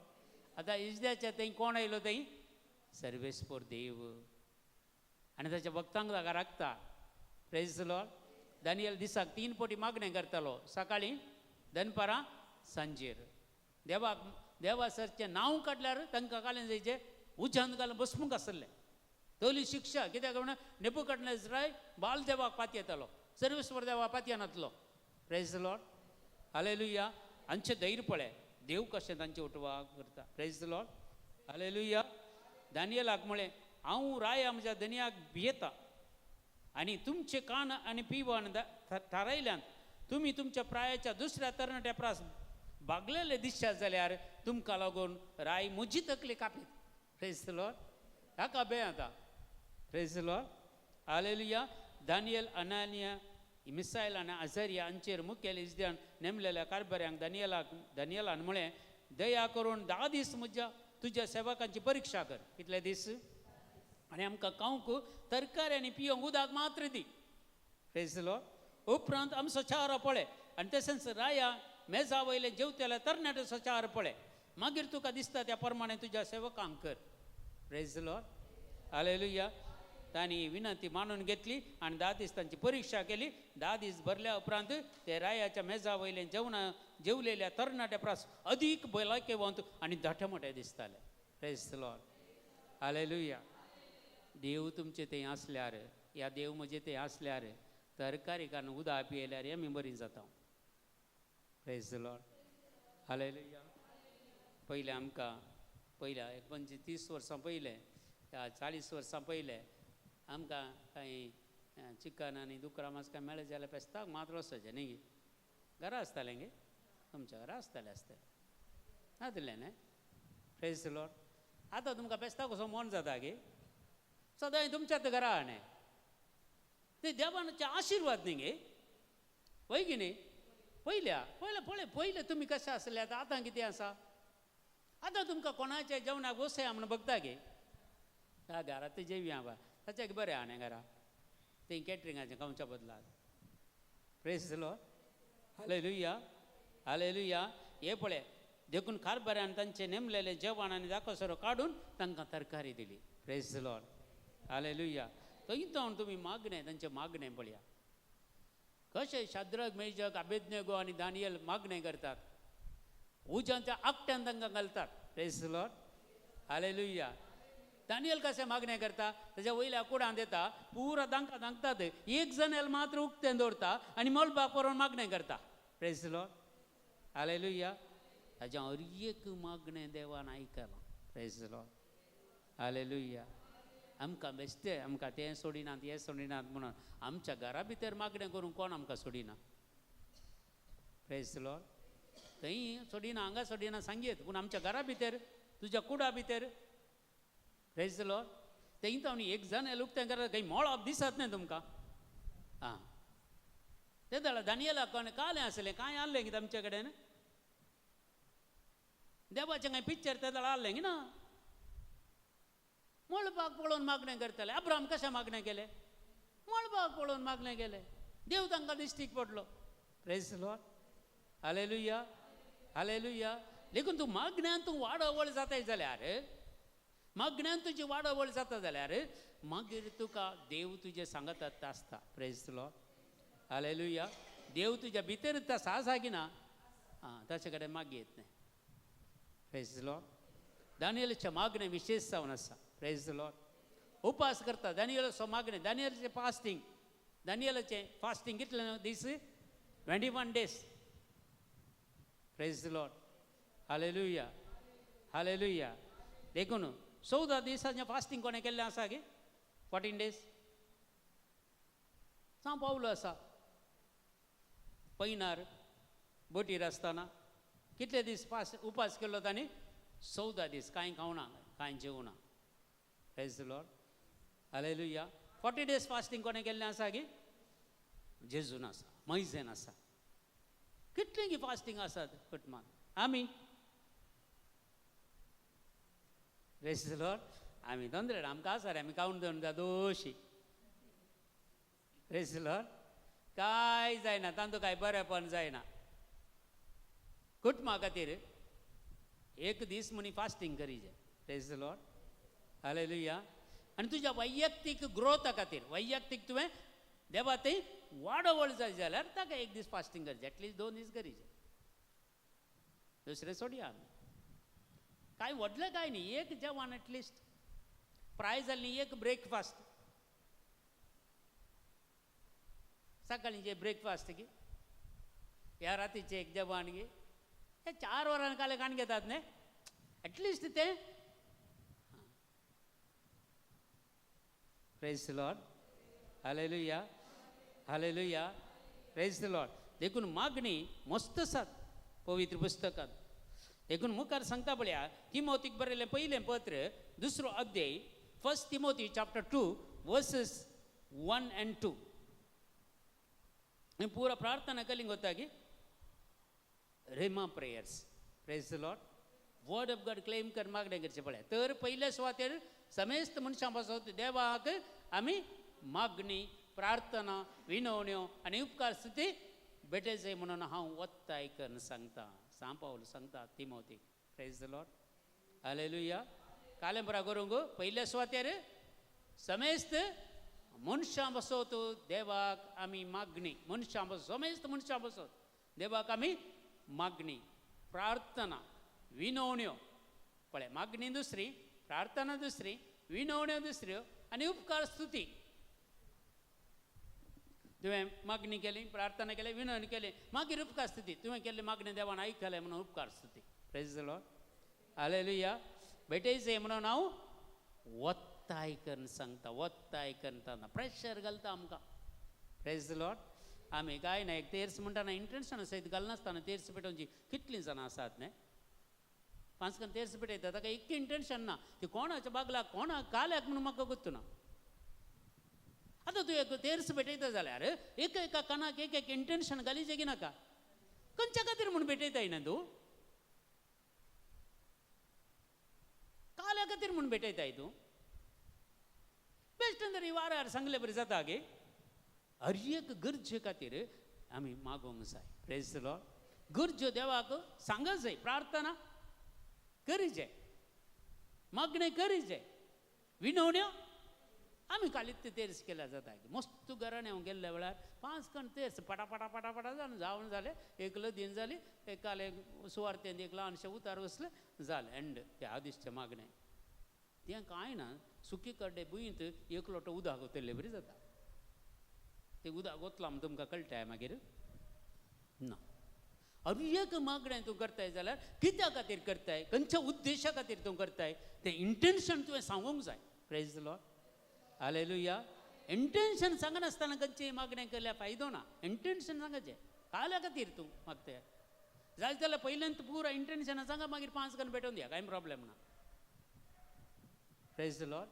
आतां इजद्याच्या थंय कोण आयलो? थंय सर्वेस्पोर देव आनी ताच्या भक्तांक ताका राखता. Praise the Lord. Daniel दिसाक 3 पटी मागणें करतालो, सकाळीं, दनपारां, सांजेर. देवाक देवा सरचें नांव काडल्यार तांकां कालें जायचें उज्यांत घालून बसमूंक आसलें. तोली शिक्षा कित्याक म्हणून नेबुकदनेझर बाल देवाक पातयेतालो, सर्वेस्पर देवाक पातयेनातलो. Praise the Lord, hallelujah. हांचें धैर्य पळय, देव कशें तांचे उठवाक करता. Praise the Lord, hallelujah. दानियलाक म्हळें, हांव राया म्हज्या धनयाक भियेता. आनी तुमचे कान आनी पिवन थारायल्यान तुमी तुमच्या प्रायाच्या दुसऱ्या तरणाट्या प्रास बागलेले दिसशात जाल्यार तुमकां लागून राय म्हजी तकली कापीत. प्रेज the Lord. हाका बें आतां. Praise the Lord. Hallelujah. Daniel, Ananiah, Mishael आनी अझरिया हांचेर मुखेल इजद्यान नेमलेल्या कारभाऱ्यांक दानियलान म्हळें, दया करून 10 दीस म्हज्या तुज्या सेवकांची परिक्षा कर. कितले दीस? आनी आमकां खावंक तरकारी आनी पिवंक उदक मात्र दी. Praise the Lord. उपरांत आमचो चारो पळय आनी तशेंच राया मेजा वयले जेवतेल्या तरणाट्याचो चार पळय, मागीर तुका दिसता त्या प्रमाणे तुज्या सेवकांक कर. Praise the Lord. Hallelujah. तांणी विनंती मानून घेतली आनी 10 दीस तांची परिक्षा केली. 10 दीस भरल्या उपरांत ते रायाच्या मेजा वयले जेवणा जेवलेल्या तरणाट्या प्रास अदीक भलायकेवंत आनी धाटे मोटे दिसताले. Praise the Lord. Hallelujah. देव तुमचे थंय आसल्यार या देव म्हजे थंय आसल्यार तरकारी कारण उदक पियेल्यार आमी बरीं जाता. Praise the Lord. Hallelujah. पयलें आमकां पयल्या 25-30 वर्सां पयलें या 40 वर्सां पयलें आमकां कांय चिकन आनी दुकरां मास कांय मेळ्ळें जाल्यार पेस्ताक मात्र वचपाचें न्ही, घरा आसतालें गे तुमच्या घरा आसतालें आसतलें नातलें न्हय. Praise the Lord. आतां तुमकां पेस्ताक कसो मन जाता गे, सदांय तुमच्याच घरा न्हय, ते देवाचे आशिर्वाद न्ही गे, वय की न्ही. पयल्या पयलें पळय पयलें तुमी कशें आसले आतां कितें आसा. आतां तुमकां कोणाच्या जेवणाक वसया म्हूण बगता गे, त्या घरा ते जेवया बा ताच्या बरें आहा न्ही घरा तें कॅटरिंगाचें खावच्या बदला. Praise the Lord. Hallelujah. Hallelujah. हे पळय देखून कारभाऱ्यान तांचें नेमलेलें जेवण आनी दाकोसरो काडून तांकां तरकारी दिली. Praise the Lord. Hallelujah. थंय जावन तुमी मागणें तांचें मागणें पळया कशें शाद्रक मेजक आबेदनेगो आनी दानियल मागणें करतात, उज्यांच्या आकट्यान तांकां घालतात. Praise the Lord. Hallelujah. Daniel कशें मागणें करता, ताच्या वयल्या कुडांत येता, पुरा तांकां धांकतात, एक जनेल मात्र उक्तें दवरता आनी मलबाक व्हरोन मागणें करता. Praise the Lord. Hallelujah. ताचें हर एक मागणें देवान आयकलां. Praise the Lord. Hallelujah. आमकां बेश्टें आमकां तें सोडिनात हें सोडिनात म्हणून आमच्या घरा भितर मागणें करूंक कोण आमकां सोडिना. Praise the Lord. थंय सोडिना हांगा सोडिना सांगयत, पूण आमच्या घरा भितर तुज्या कुडा भितर. Praise the Lord. थंय तांणी एक जण उक्तें करता, खंय मळब दिसत न्हय तुमकां. आं तें जाल्यार दानियलाक कोणें कालें आसलें कांय आहलें कितें आमचे कडेन देवाचें कांय पिक्चर तें जाल्यार आहलें की ना. मळबाक पळोवन मागणें करताले. अब्राम कशें मागणें केलें, मळबाक पळोवन मागणें केलें, देव तांकां दिश्टीक पडलो. Praise the Lord. Hallelujah. Hallelujah. देखून तूं मागण्यान तूं वाडावळ जाताय जाल्यार, मागण्यान तुजी वाडावळ जाता जाल्यार मागीर तुका देव तुजें सांगतात आसता. Praise the Lord. Hallelujah. देव तुज्या भितर आसा आसा की ना, आं ताचे कडेन मागी येत न्हय. Praise the Lord. दानियलाचें मागणें विशेश जावन आसा. Praise the Lord. उपास करता दानियलाचो मागणें, दानियलाचें फास्टींग, दानियलाचें फास्टींग कितले दीस, 21 days. Praise the Lord. Hallelujah. Hallelujah. देखून 14 दिसांचें फास्टींग कोणें केल्लें आसा गे, 14 days. सांव पावलो आसा पैनार बोटीर आसतना कितले दीस उपास केल्लो तांणी, 14 दीस कांय खावना कांय जेवना. Praise the Lord. Hallelujah. 40 days fasting कोणें केल्लें आसा गे, जेजून आसा, मैजेन आसा. कितलीं गी फास्टींग आसात कुटुंबान आमी. Praise the Lord. आमी तोंदरे आमकां आसा रे, आमी कावून दवरून जा दोशी. Praise the Lord. कांय जायना तांतूं कांय बरेंपण जायना. कुटुंबा खातीर एक दीस म्हणी fasting करीजे. Praise the Lord. Hallelujah. आनी तुज्या वैयक्तीक ग्रोथा खातीर, वैयक्तीक तुवें देवा थंय वाडोवळ जाय जाल्यार ताका एक दीस फास्टींग करचें, एटलिस्ट 2 दीस करीचे, दुसरें सोडया आमी. कांय व्हडलें कांय न्ही, एक जेवण एटलिस्ट प्राय जालें न्ही, एक ब्रेकफास्ट, सकाळींचे ब्रेकफास्ट गी ह्या रातीचें एक जेवण गी, हे 4 वरां काले काण घेतात न्ही एटलिस्ट तें. Praise the Lord. Hallelujah, hallelujah, praise the Lord. देखून मागणी मस्त आसात पवित्र पुस्तकांत. देखून मुखार सांगता पळया तिमोतीक बरयलें पयलें पत्र दुसरो अध्याय, 1 Timothy chapter 2 verses 1 and 2. पुरा प्रार्थना केली गोता की rhema prayers. Praise the Lord. Word of God claim कर मागणें करचें पळया. तर पयल्या सुवातेर समेस्त मनशां पासत देवाक आमी मागणी, प्रार्थना, विनवण्यो आनी उपकार स्तुती भेटयचे म्हणून हांव वत्ताय करून सांगता. सांव पावल सांगता तिमोतीक. Praise the Lord. Hallelujah. कालें करूंक पयल्या सुवातेर समेस्त मनशां बसत देवाक आमी मागणी, मनशां बसत, समेस्त मनशां बसत देवाक आमी मागणी, प्रार्थना, विनवण्यो. पळय, मागणी दुसरी, प्रार्थना दुसरी, विनवण्यो दुसऱ्यो आनी उपकार स्तुती. तुवें मागणी केली, प्रार्थना केली, विनवणी केली, मागीर उपकार स्तुती. तुवें केल्ली मागणी देवान आयकलें म्हणून उपकार स्तुती. Praise the Lord. Hallelujah. भेटयचें म्हणून हांव वत्ताय करून सांगता, वत्ताय करून सांगता, प्रेशर घालता आमकां. Praise the Lord. आमी काय ना एक तेर्स म्हणटा ना इंटेन्शन सयत घालनासतना तेर्स पेटोवची कितलीं जाणां आसात न्ही? पांच कन तेर्स पेटयता ताका एक इंटेन्शन ना, ती कोणाच्या बागला कोणाक काल्याक म्हणून म्हाका गोत्तू ना. आतां तूं एक तेर्स पेटयता जाल्यार एक एका कानाक एक एक इंटेन्शन घालीचें की नाका? खंयच्या खातीर म्हूण भेटयताय न्ही तूं? काल्या खातीर म्हूण भेटयताय तूं? बेश्टें तरी वारार सांगले बरें जाता गे. हर एक गरजे खातीर आमी मागोवंक जाय. Praise the Lord. गरज्यो देवाक सांगत जाय, प्रार्थना करी जाय, मागणें करी जाय, विनवण्यो. आमी कालीत तेर्स केल्यार जाता. मस्त घरान हांव गेल्ल्या वेळार पांच कण तेर्स पटा पटा पटा पटा जावन जावन जालें. एकलो दिन जाली, एक काल सुवार्तेन एक ल्हानशें उतार बसलें, जालें एंड. तें आदिश्चें मागणें तें कांय ना. सुकी कडे भुंयंत एक लोटो उदक ओतयल्ले बरी जाता. तें उदक ओतलां म्हूण तुमकां कळटा मागीर ना. हर एक मागणें तूं करताय जाल्यार कित्या खातीर करताय, खंयच्या उद्देशा खातीर तूं करताय, तें इंटेन्शन तुवें सांगूंक जाय. Praise the Lord. Hallelujah. Intention सांगनासतना खंयचें मागणें केल्यार फायदो ना. इंटेन्शन सांगाचें काल्या खातीर तूं मागताय जाय जाल्यार पयल्यान पुरा इंटेन्शनां सांगा, मागीर पांच कन भेटोवन दिया, कांय प्रॉब्लेम ना. Praise the Lord.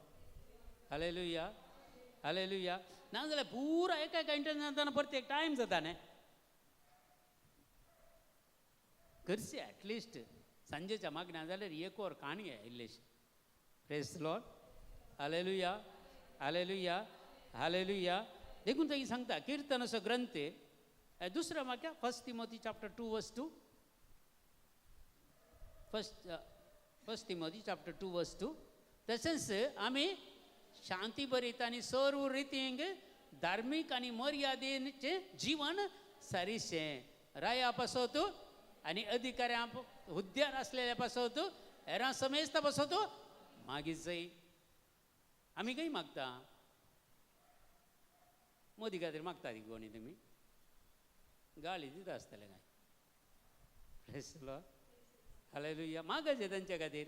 Hallelujah. Hallelujah. ना जाल्यार पुरा एका एका इंटेन्शन जातना परत एक टायम जाता न्ही. करची एटलिस्ट सांजेच्या मागण्या जाल्यार एक वर काणी इल्लेशी. Praise the Lord. Hallelujah. Hallelujah. Hallelujah. देखून थंय सांगता किर्तनाचो ग्रंथ दुसऱ्या वाक्या 1 Timothy chapter 2 verse 2. 1 Timothy chapter 2 verse 2. तशेंच आमी शांती भरीत आनी सर्व रितींक धार्मीक आनी मर्यादेचें जीवन सारिशें राया पासत आनी अधिकाऱ्यां हुद्द्यार आसलेल्या पासत हेरां समेस्ता पासत मागीर जय. आमी खंय मागता? मोदी खातीर मागता ती कोणी तुमी गाळी दिता आसतले काय? Praise the Lord. Hallelujah. मागायचें तांच्या खातीर.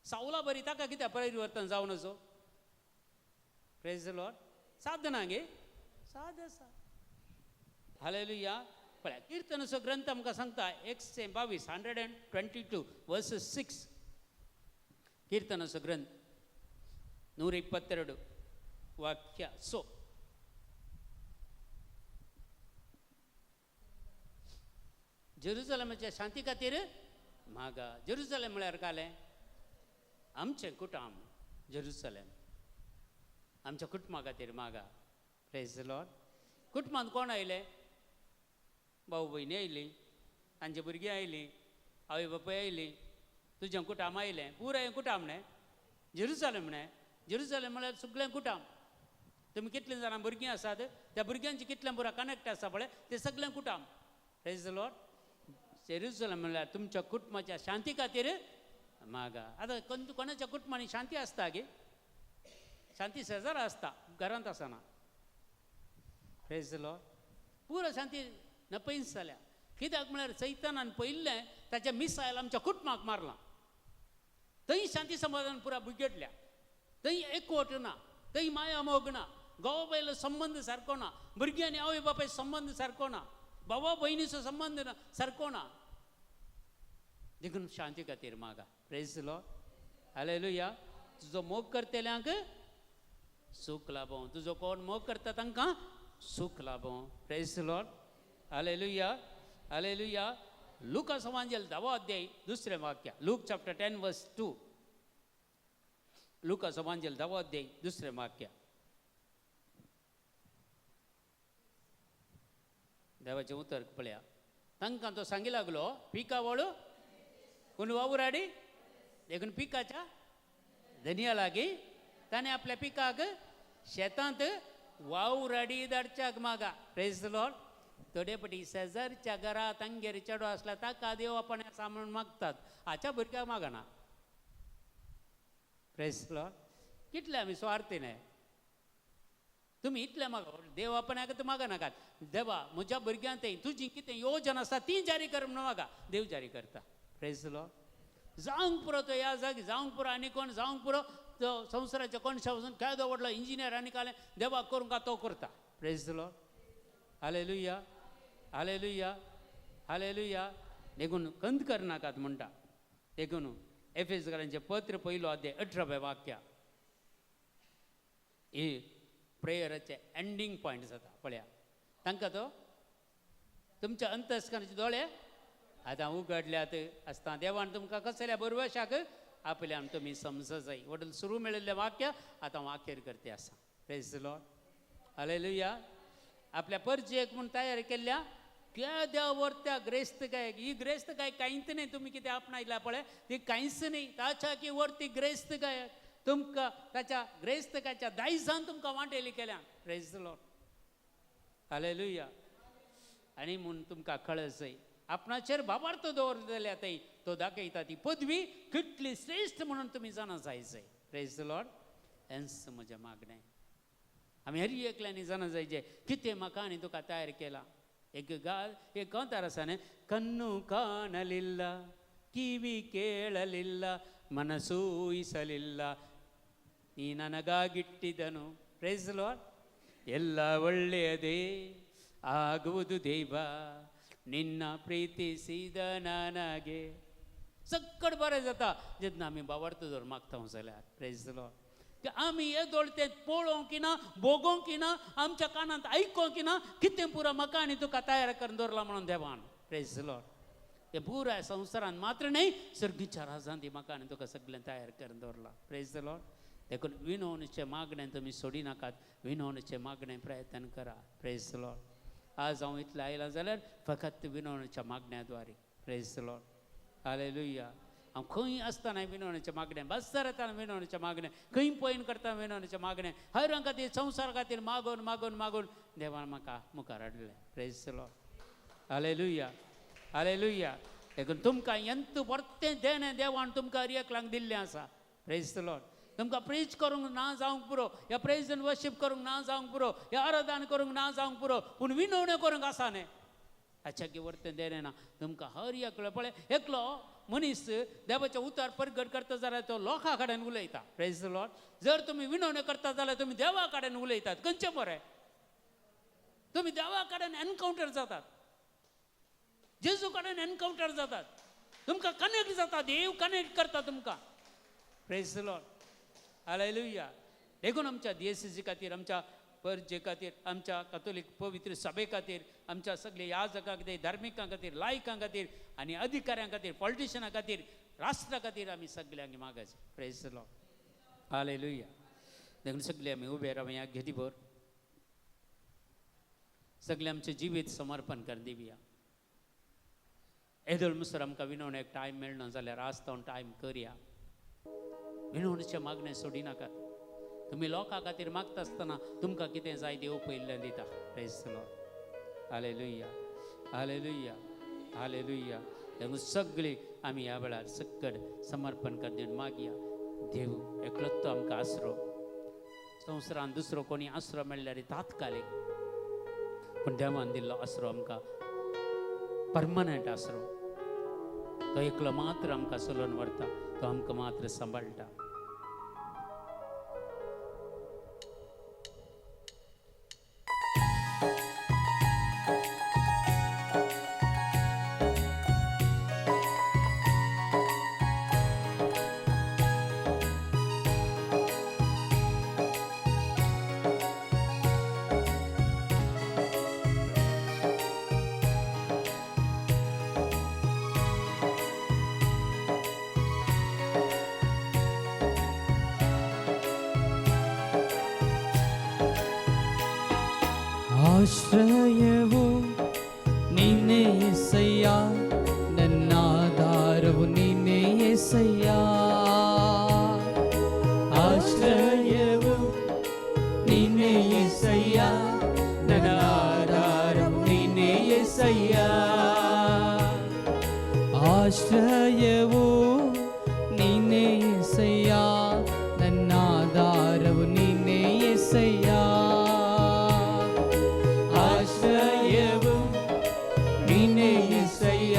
सावला बरी ताका कित्याक परिवर्तन जावन नजो? Praise the Lord. साद ना गे, साद आसा. हालेलुया. पळय किर्तनाचो ग्रंथ आमकां सांगता 122 122 verses 6. किर्तनाचो ग्रंथ 122 ವಾಕ್ಯ. ಸೊ जेरुसलेमाच्या शांती खातीर मागा. जेरुसलेम म्हळ्यार कालें आमचें कुटुंब. जेरुसलेम आमच्या कुटुंबा खातीर मागा. Praise the Lord. कुटुंबांत कोण आयले? भाऊ भयणी आयलीं, तांची भुरगीं आयलीं, आवय बापूय आयलीं, तुजें कुटुंब आयलें, पुराय कुटुंब न्हय जेरुसलेम न्हय. जेरुसलेम म्हळ्यार सगळें कुटुंब. तुमी कितलीं जाणां भुरगीं आसात, त्या भुरग्यांची कितलें पुरा कनेक्ट आसा पळय, तें सगळें कुटुंब. Praise the Lord. Jerusalem म्हळ्यार तुमच्या कुटुंबाच्या शांती खातीर मागा. आतां कोणाच्या कुटुंबांनी शांती आसता गे? शांती शेजारा आसता, घरांत आसना. Praise the Lord. पुरा शांती नपयस जाल्या. कित्याक म्हळ्यार सैतानान पयिल्लें ताचें मिसायल आमच्या कुटुंबाक मारलां. थंय शांती समाधान पुरा बिगडल्या, थंय एकवट ना, थंय माया मोग ना, घोव बायलो संबंद सारको ना, भुरगीं आनी आवय बापाय संबंद सारको ना, भावा भयणीचो संबंद ना सारको ना. देखून शांती खातीर मागा. Praise Lord, hallelujah. तुजो मोग करतल्यांक सूख लाभों, तुजो कोण मोग करता तांकां सूख लाभों. Praise Lord, hallelujah, hallelujah. लुका समांजेल 10वो अध्याय दुसरें वाक्य, लूक चॅप्टर 10 वर्स 2. लुका समांजेल 10वो अध्याय दुसरें वाक्य. देवाचें उतर पळया. तांकां तो सांगी लागलो, पिकावळ कोण वावुराडी देखून पिकाच्या धनया लागीं ताणें आपल्या पिकाक शेतांत वावुराडी धाडच्याक मागा. Praise Lord. थोडे पटी शेजारच्या घरा तांगेर चेडो आसल्यार ताका देव आपण आसा म्हणून मागतात, हाच्या भुरग्याक मागना. Praise Lord. कितले आमी स्वार्थी न्हय. तुमी इतलें मागा, देव आपणाक तूं मागा नाकात. देवा म्हज्या भुरग्यां थंय तुजी कितें योजना आसा ती जारी कर म्हणून मागा, देव जारी करता. Praise Lord. जावंक पुरो तो ह्या जागी, जावंक पुरो आनी कोण जावंक पुरो तो संवसाराच्या कोणशा वचून केदो व्हडलो इंजिनियर आनी कालें देवाक करूंक तो करता. Praise Lord, hallelujah, hallelujah, hallelujah. देखून कंद करनाकात म्हणटा. देखून एफेसकारांचें पत्र 1 अध्याय 18व्या वाक्या ही प्रेयराचें एंडींग पॉयंट जाता. पळया तांकां तो तुमच्या अंतस्करणाचे दोळे आतां उगडल्यात आसता देवान तुमकां कसल्या बरवशाक आपल्यान तुमी समज जाय. वडील सुरू मेळिल्लें वाक्य आतां वाक्यर करते आसा. Praise Lord, hallelujah. आपल्या परजेक म्हूण तयार केल्ल्या केद्या व्हर ग्रेस्त गायक, ही ग्रेस्त गायक कांयच न्हय. तुमी कितें आपणायला पळय ती कांयच न्हय. ताच्या की वरती ग्रेस्त गायक तुमकां ताच्या ग्रेस्तकाच्या दायजान तुमकां वांटेली केल्या. Praise Lord, hallelujah. आनी म्हूण तुमकां कळत जाय आपणाचेर भावार्थ दवरलेल्या थंय तो दाखयता ती पदवी कितली श्रेश्ठ म्हणून तुमी जाणा जाय जाय. Praise Lord. हेंच म्हजें मागणें. आमी हर एकल्यांनी जाणा जायचे कितें म्हाका आनी तुका तयार केला. एक गाल एक कांतार आसा न्ही, कन्नू काणलिल्ल ಕಿವಿ ಕೇಳಲಿಲ್ಲ ಮನಸೂಯಿಸಲಿಲ್ಲ ನೀ ನನಗಾಗಿಟ್ಟಿದನು. Praise Lord. ಎಲ್ಲ ಒಳ್ಳೆಯದೇ ಆಗುವುದು ದೇವ ನಿನ್ನ ಪ್ರೀತಿಸಿದ ನನಗೆ. सक्कट बरें जाता जेन्ना आमी बावार्थ दवर मागता जाल्यार. Praise Lord. आमी येदोळ तें पळोवंक ना, भोगोवंक ना, आमच्या कानांत आयकोंक ना, कितें पुरो म्हाका आनी तुका तयार करून दवरला म्हणून देवान. Praise Lord. हें पुराय संवसारान मात्र न्हय सर्गीच्या राजान ती म्हाका आनी तुका सगळें तयार करून दवरला. Praise Lord. देखून विनवणीचें मागणें तुमी सोडी नाकात, विनवणीचें मागणें प्रयत्न करा. Praise Lord. आज हांव इतलें आयलां जाल्यार फकत विनवणीच्या मागण्या द्वारे. Praise Lord, hallelujah. हांव खंय आसतना विनवणीचें मागणें, बस्सार येतना विनवणीचें मागणें, खंय पयन करतना विनवणीचें मागणें, हर खातीर संवसार खातीर मागून मागून मागून देवान म्हाका मुखार हाडलें. Praise Lord, hallelujah, hallelujah. देखून तुमकां एंत परतें देणें देवान तुमकां हर एकल्यांक दिल्लें आसा. Praise Lord. तुमकां प्रेज करूंक ना जावंक पुरो, ह्या प्रेज एंड वर्शीप करूंक ना जावंक पुरो, ह्या आराधन करूंक ना जावंक पुरो, पूण विनवण्यो करूंक आसा न्ही. हाच्या की वर्तें देणें ना तुमकां हर एकलो. पळय एकलो मनीस देवाचें उतर परगट करता जाल्यार तो लोकां कडेन उलयता. Praise Lord. जर तुमी विनवण्यो करता जाल्यार तुमी देवा कडेन उलयतात. खंयचें बरें, तुमी देवा कडेन एनकावंटर जातात, जेजू कडेन एनकावंटर जातात, तुमकां कनेक्ट जाता, देव कनेक्ट करता तुमकां. Praise Lord, hallelujah. देखून आमच्या डीएससी खातीर, आमच्या परजे खातीर, आमच्या कातोलीक पवित्र सभे खातीर, आमच्या सगळे याजकां खातीर, धार्मिकां खातीर, लायकां खातीर आनी अधिकाऱ्यां खातीर, पॉलिटिशनां खातीर, राष्ट्रा खातीर आमी सगल्यांक मागायचें. Praise Lord, hallelujah. देखून सगळे आमी उबे रावया घेतीभर, सगळें आमचें जिवीत समर्पण कर दिवया. येदोळ मुसर आमकां विनवणेक टायम मेळना जाल्यार आज तो टायम करया. विनवणीचें मागणें सोडी नाकात. तुमी लोकां खातीर मागता आसतना तुमकां कितें जाय देव पयिल्लें दिता. Praise Lord, hallelujah, hallelujah, hallelujah. देखून सगळीं आमी ह्या वेळार सक्कड समर्पण कर दिवन मागया. देव एकलोच तो आमकां आसरो, संवसारान दुसरो कोणी आसरो मेळ्ळ्यार तात्कालीक, पूण देवान दिल्लो आसरो आमकां परमनंट आसरो. तो एकलो मात्र आमकां चलोवन व्हरता, तो आमकां मात्र सांबाळटा. ಆಶ್ರಯವು ನೀನೇ ಏಸಯ್ಯ, ನನ್ನಾಧಾರವು ನೀನೇ ಏಸಯ್ಯ. ಆಶ್ರಯವು ನೀನೇ ಏಸಯ್ಯ, ನನ್ನ ಆಧಾರವು ನೀನೇ ಏಸಯ್ಯ. ಆಶ್ರಯವು ನೀನೇ ಏಸಯ್ಯ, ನನ್ನಾಧಾರವು ನೀನೇ ಏಸಯ್ಯ. ಆಶ್ರಯವು ನೀನೇ ಏಸಯ್ಯ,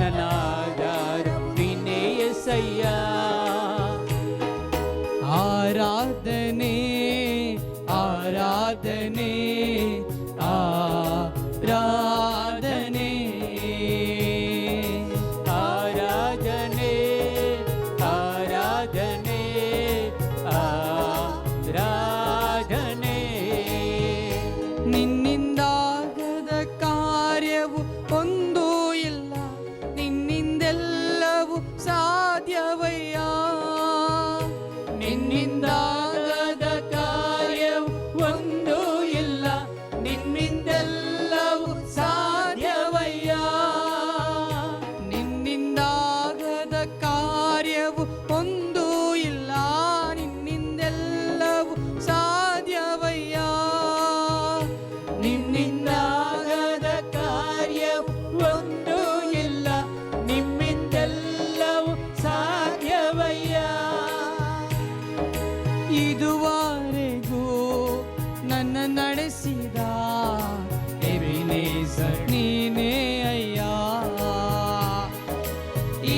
ನನ್ನ ಆಧಾರವು ನೀನೇ ಏಸಯ್ಯ. ಆರಾಧನೆ ಆರಾಧನೆ ಆರಾಧನೆ, ಆರಾಧನೆ ಆರಾಧನೆ ಆರಾಧನೆ. ನಿನ್ನಿಂದಾಗದ ಕಾರ್ಯವು ಒಂದೂ ಇಲ್ಲ, ನಿನ್ನಿಂದೆಲ್ಲವೂ ಸಾಧ್ಯವಯ್ಯ. ನಿನ್ನಿಂದಾಗದ ಕಾರ್ಯವು ಒಂದೂ ಇಲ್ಲ, ನಿನ್ನಿಂದೆಲ್ಲವೂ ಸಾಧ್ಯವಯ್ಯ. ನಿನ್ನಿಂದಾಗದ ಕಾರ್ಯವು ಒಂದೂ ಇಲ್ಲ, ನಿನ್ನಿಂದೆಲ್ಲವೂ ಸಾಧ್ಯವಯ್ಯ. ನಿನ್ನಿಂದಾಗದ ಕಾರ್ಯವು ಒಂದೂ ಇಲ್ಲ, ನಿಮ್ಮಿಂದೆಲ್ಲವೂ ಸಾಧ್ಯವಯ್ಯ. ಇದುವರೆಗೂ ನನ್ನ ನಡೆಸಿದ ಎಬಿನೇಸರ್ ನೀನೇ ಅಯ್ಯ.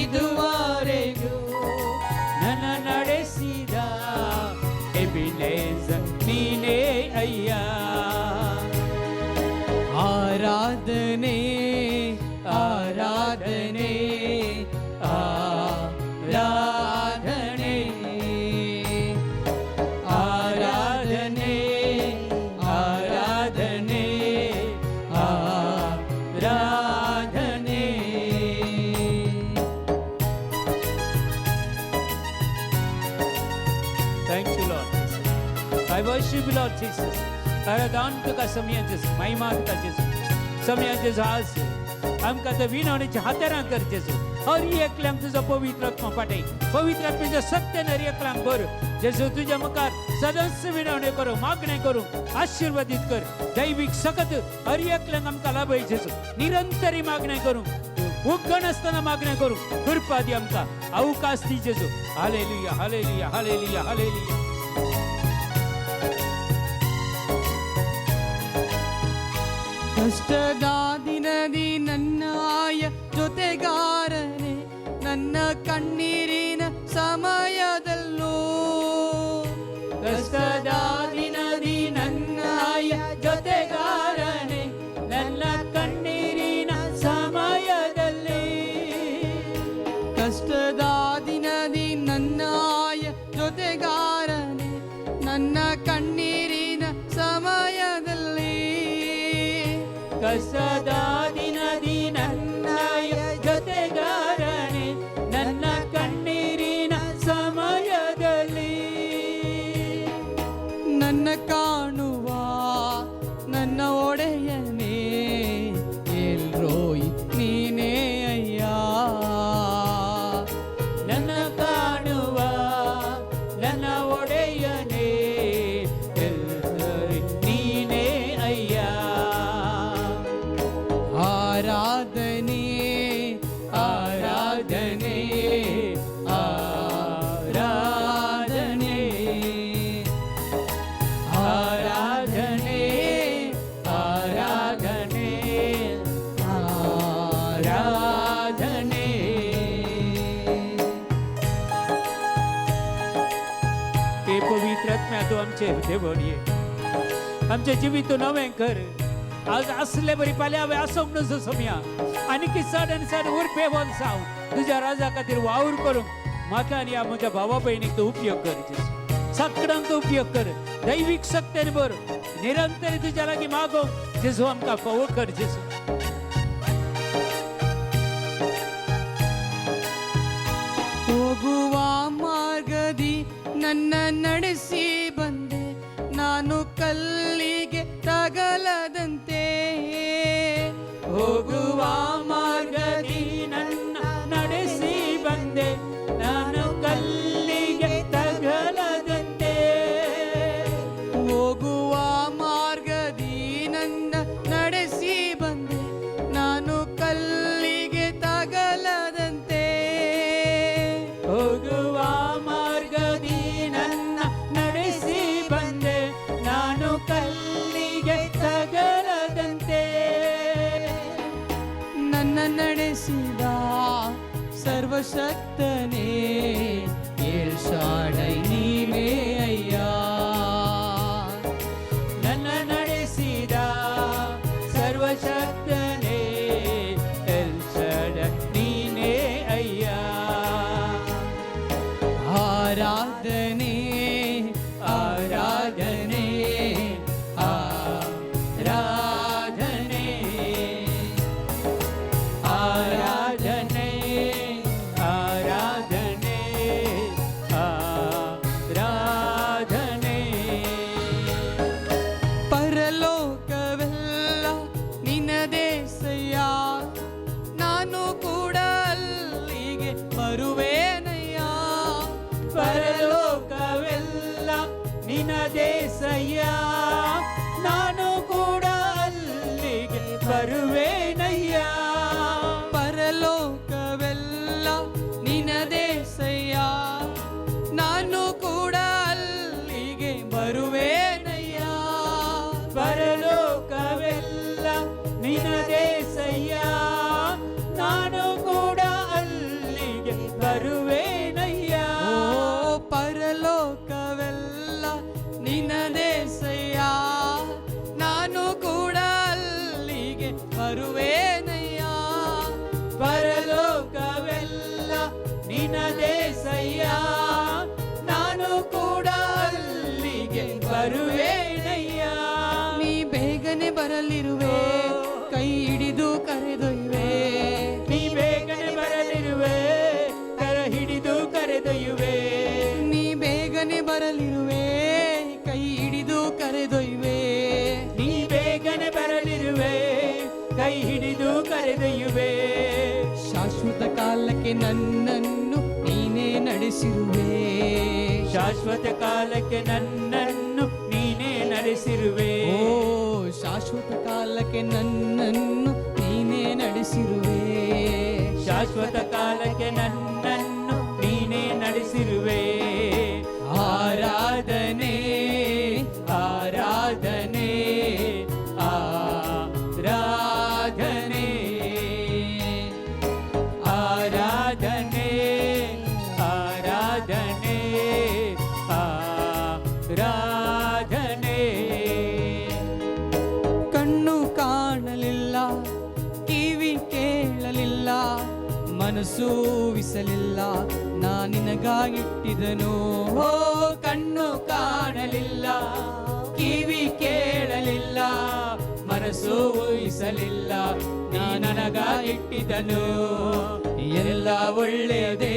ಇದುವರೆಗೂ ನನ್ನ ನಡೆಸಿದ ಎಬಿನೇಸರ್ ನೀನೇ ಅಯ್ಯ. ಆರಾಧನೆ ಆರಾಧನೆ ಆರಾಧನೆ, ಆರಾಧನೆ ಆರಾಧನೆ ಆರಾಧನೆ. Thank you, Lord Jesus. I worship you, Lord Jesus. आराधन तुका समय जेसू, महिमा तुका जेसू, समय जेसू आज आमकां ते विनवणेच्या हातेरां कर जेसू. हर एकल्यांक तुजो पवित्र आत्मा पाठय, पवित्र आत्म्याच्या सत्यान हर एकल्यांक भर जेसू. तुज्या मुखार सदांच विनवण्यो करूं, मागणें करूं, आशिर्वादीत कर. दैवीक सकत हर एकल्यांक आमकां लाभय जेसू. निरंतरी मागणें करूं, उगण आसतना मागणें करूं, कृपा दी आमकां, अवकाश दी जेसू. Hallelujah, hallelujah, hallelujah, hallelujah. ಕಷ್ಟದ ದಿನದಿ ನನ್ನಾಯ ಜೊತೆಗಾರನೇ, ನನ್ನ ಕಣ್ಣೀರಿನ ಸಮಯದಲ್ಲೂ. ಕಷ್ಟದ ದಿನದಿ ನನ್ನಾಯ ಜೊತೆಗಾರನೇ, ನನ್ನ ಕಣ್ಣೀರಿನ ಸಮಯದಲ್ಲಿ. ಕಷ್ಟದ ದಿನದಿ ನನ್ನಾಯ ಜೊತೆಗಾರನೇ, ನನ್ನ ಕಣ್ಣೀರಿನ ಸಮಯದಲ್ಲಿ. ಕಷ್ಟದ ದಿನದಿ ನನ್ನಾಯ ಜೊತೆಗಾರನೇ, ನನ್ನ ಕಣ್ಣೀರಿನ ಸಮಯದಲ್ಲಿ. ನನ್ನ ಕಾಣುವ ನನ್ನ ಒಡೆಯನೇ, ಎಲ್ರೋಯ್ ನೀನೇ ಅಯ್ಯ. ನನ್ನ ಕಾಣುವ ನನ್ನ ಒಡೆಯನೇ, ಎಲ್ರೋಯ್ ನೀನೇ ಅಯ್ಯ. ಆರಾಧನೆ ಆರಾಧನೆ ಆರಾಧನೆ, ಆರಾಧನೆ ಆರಾಧನೆ ಆರಾಧನೆ. हे पवित्र आत्म्या, तूं आमचे देवण ये. आमचें जिवीत नवें कर. आज असले बरी पाल्यावे आसूंक नुजो सोमया आनी की चड आनी चड उरपे जावं तुज्या राजा खातीर वावर करूंक म्हाका आनी ह्या म्हज्या भावा भयणीक तूं उपयोग कर जेजू. सगळ्यांक तूं उपयोग कर. दैवीक शक्तेन भर. निरंतर तुज्या लागीं मागोवंक जेजू आमकां फावो कर जेजू. ಹೋಗುವ ಮಾರ್ಗದಿ ನನ್ನ ನಡೆಸಿ ಬಂದೆ, ನಾನು ಕಲ್ಲಿಗೆ ತಗಲದಂತೆ. ಹೋಗುವ ಮಾರ್ಗದಿ ನನ್ನ ನಡೆಸಿ ಬಂದೆ, ನಾನು ಕಲ್ಲಿಗೆ ತಗಲದಂತೆ. ಹೋಗುವ ಮಾರ್ಗದಿ ನನ್ನ ನಡೆಸಿ ಬಂದೆ, ನಾನು ಕಲ್ಲಿಗೆ ತಗಲದಂತೆ. ಹೋಗುವ ಮಾರ್ಗದಿ ನನ್ನ ನಡೆಸಿ ಬಂದೆ, ನಾನು ಕಲ್ಲಿಗೆ ತಗಲದಂತೆ. ನನ್ನ ನಡೆಸಿದ ಸರ್ವಶಕ್ತನೇ, ಎಲ್ ಶಾಡೈ ನೀನೇ ಅಯ್ಯ. ನನ್ನ ನಡೆಸಿದ ಸರ್ವಶಕ್ತನೇ, ಎಲ್ ಶಾಡೈ ನೀನೇ ಅಯ್ಯ. ಆರಾಧನೆ ಆರಾಧನೆ ಆರಾಧನೆ ಆರಾಧನೆ ಆರಾಧನೆ ಆರಾಧನೆ. ಪರಲೋಕವೆಲ್ಲ ನಿನದೇಸಯ್ಯ, ನಾನು ಕೂಡ ಅಲ್ಲಿಗೆ ಬರುವೇನಯ್ಯ. ಪರಲೋಕವೆಲ್ಲ ನಿನದೇಸಯ್ಯ, ನಾನು ಕೂಡ ಅಲ್ಲಿಗೆ ಬರುವೇನಯ್ಯ. ಪರಲೋಕವೆಲ್ಲ ನಿನದೇಸಯ್ಯ, ನಾನು ಕೂಡ ಅಲ್ಲಿಗೆ ಬರುವೇನಯ್ಯ. ಪರಲೋಕವೆಲ್ಲ ನಿನದೇಸಯ್ಯ, ನಾನು ಕೂಡ ಅಲ್ಲಿಗೆ ಬರುವೇನಯ್ಯ. ಓ ಪರಲೋಕವೆಲ್ಲ ನಿನದೇಸಯ್ಯ, ನಾನು ಕೂಡ ಅಲ್ಲಿಗೆ ಬರುವೇನಯ್ಯ. ಪರಲೋಕವೆಲ್ಲ ನಿನದೇಸಯ್ಯ, ನಾನು ಕೂಡ ಅಲ್ಲಿಗೆ ಬರುವೇನಯ್ಯ. ನೀ ಬೇಗನೆ ಬರಲಿರುವೆ, ಕೈ ಹಿಡಿದು ಕರೆದೊಯ್ಯುವೆ. ನೀ ಬೇಗನೆ ಬರಲಿರುವೆ, ಕರ ಹಿಡಿದು ಕರೆದೊಯ್ಯುವೆ. ನೀ ಬೇಗನೆ ಬರಲಿರುವೆ, ಕೈ ಹಿಡಿದು ಕರೆದೊಯ್ಯುವೆ. ನೀ ಬೇಗನೆ ಬರಲಿರುವೆ, ಕೈ ಹಿಡಿದು ಕರೆದೊಯ್ಯುವೆ. ಶಾಶ್ವತ ಕಾಲಕ್ಕೆ ನನ್ನನ್ನು ನೀನೇ ನಡೆಸಿರುವೆ. ಶಾಶ್ವತ ಕಾಲಕ್ಕೆ ನನ್ನನ್ನು ನೀನೇ ನಡೆಸಿರುವೆ. ಓ ಶಾಶ್ವತ ಕಾಲಕ್ಕೆ ನನ್ನನ್ನು ನೀನೇ ನಡೆಸಿರುವೆ. ಶಾಶ್ವತ ಕಾಲಕ್ಕೆ ನನ್ನನ್ನು ನೀನೇ ನಡೆಸಿರುವೆ. ಆರಾಧನೆ ಆರಾಧನೆ ಆರಾಧನೆ ಆರಾಧನೆ ಆರಾಧನೆ ಆರಾಧನೆ. ಕಣ್ಣು ಕಾಣಲಿಲ್ಲ, ಕಿವಿ ಕೇಳಲಿಲ್ಲ, ಮನಸ್ಸು ಊಹಿಸಲಿಲ್ಲ, ನಾ ನಿನಗಾಗಿಟ್ಟಿದನು. ಓ ಕಣ್ಣು ಕಾಣಲಿಲ್ಲ, ಕಿವಿ ಕೇಳಲಿಲ್ಲ, ಮನಸ್ಸು ಊಹಿಸಲಿಲ್ಲ, ನಾ ನನಗಾಗಿಟ್ಟಿದನು. ಎಲ್ಲ ಒಳ್ಳೆಯದೇ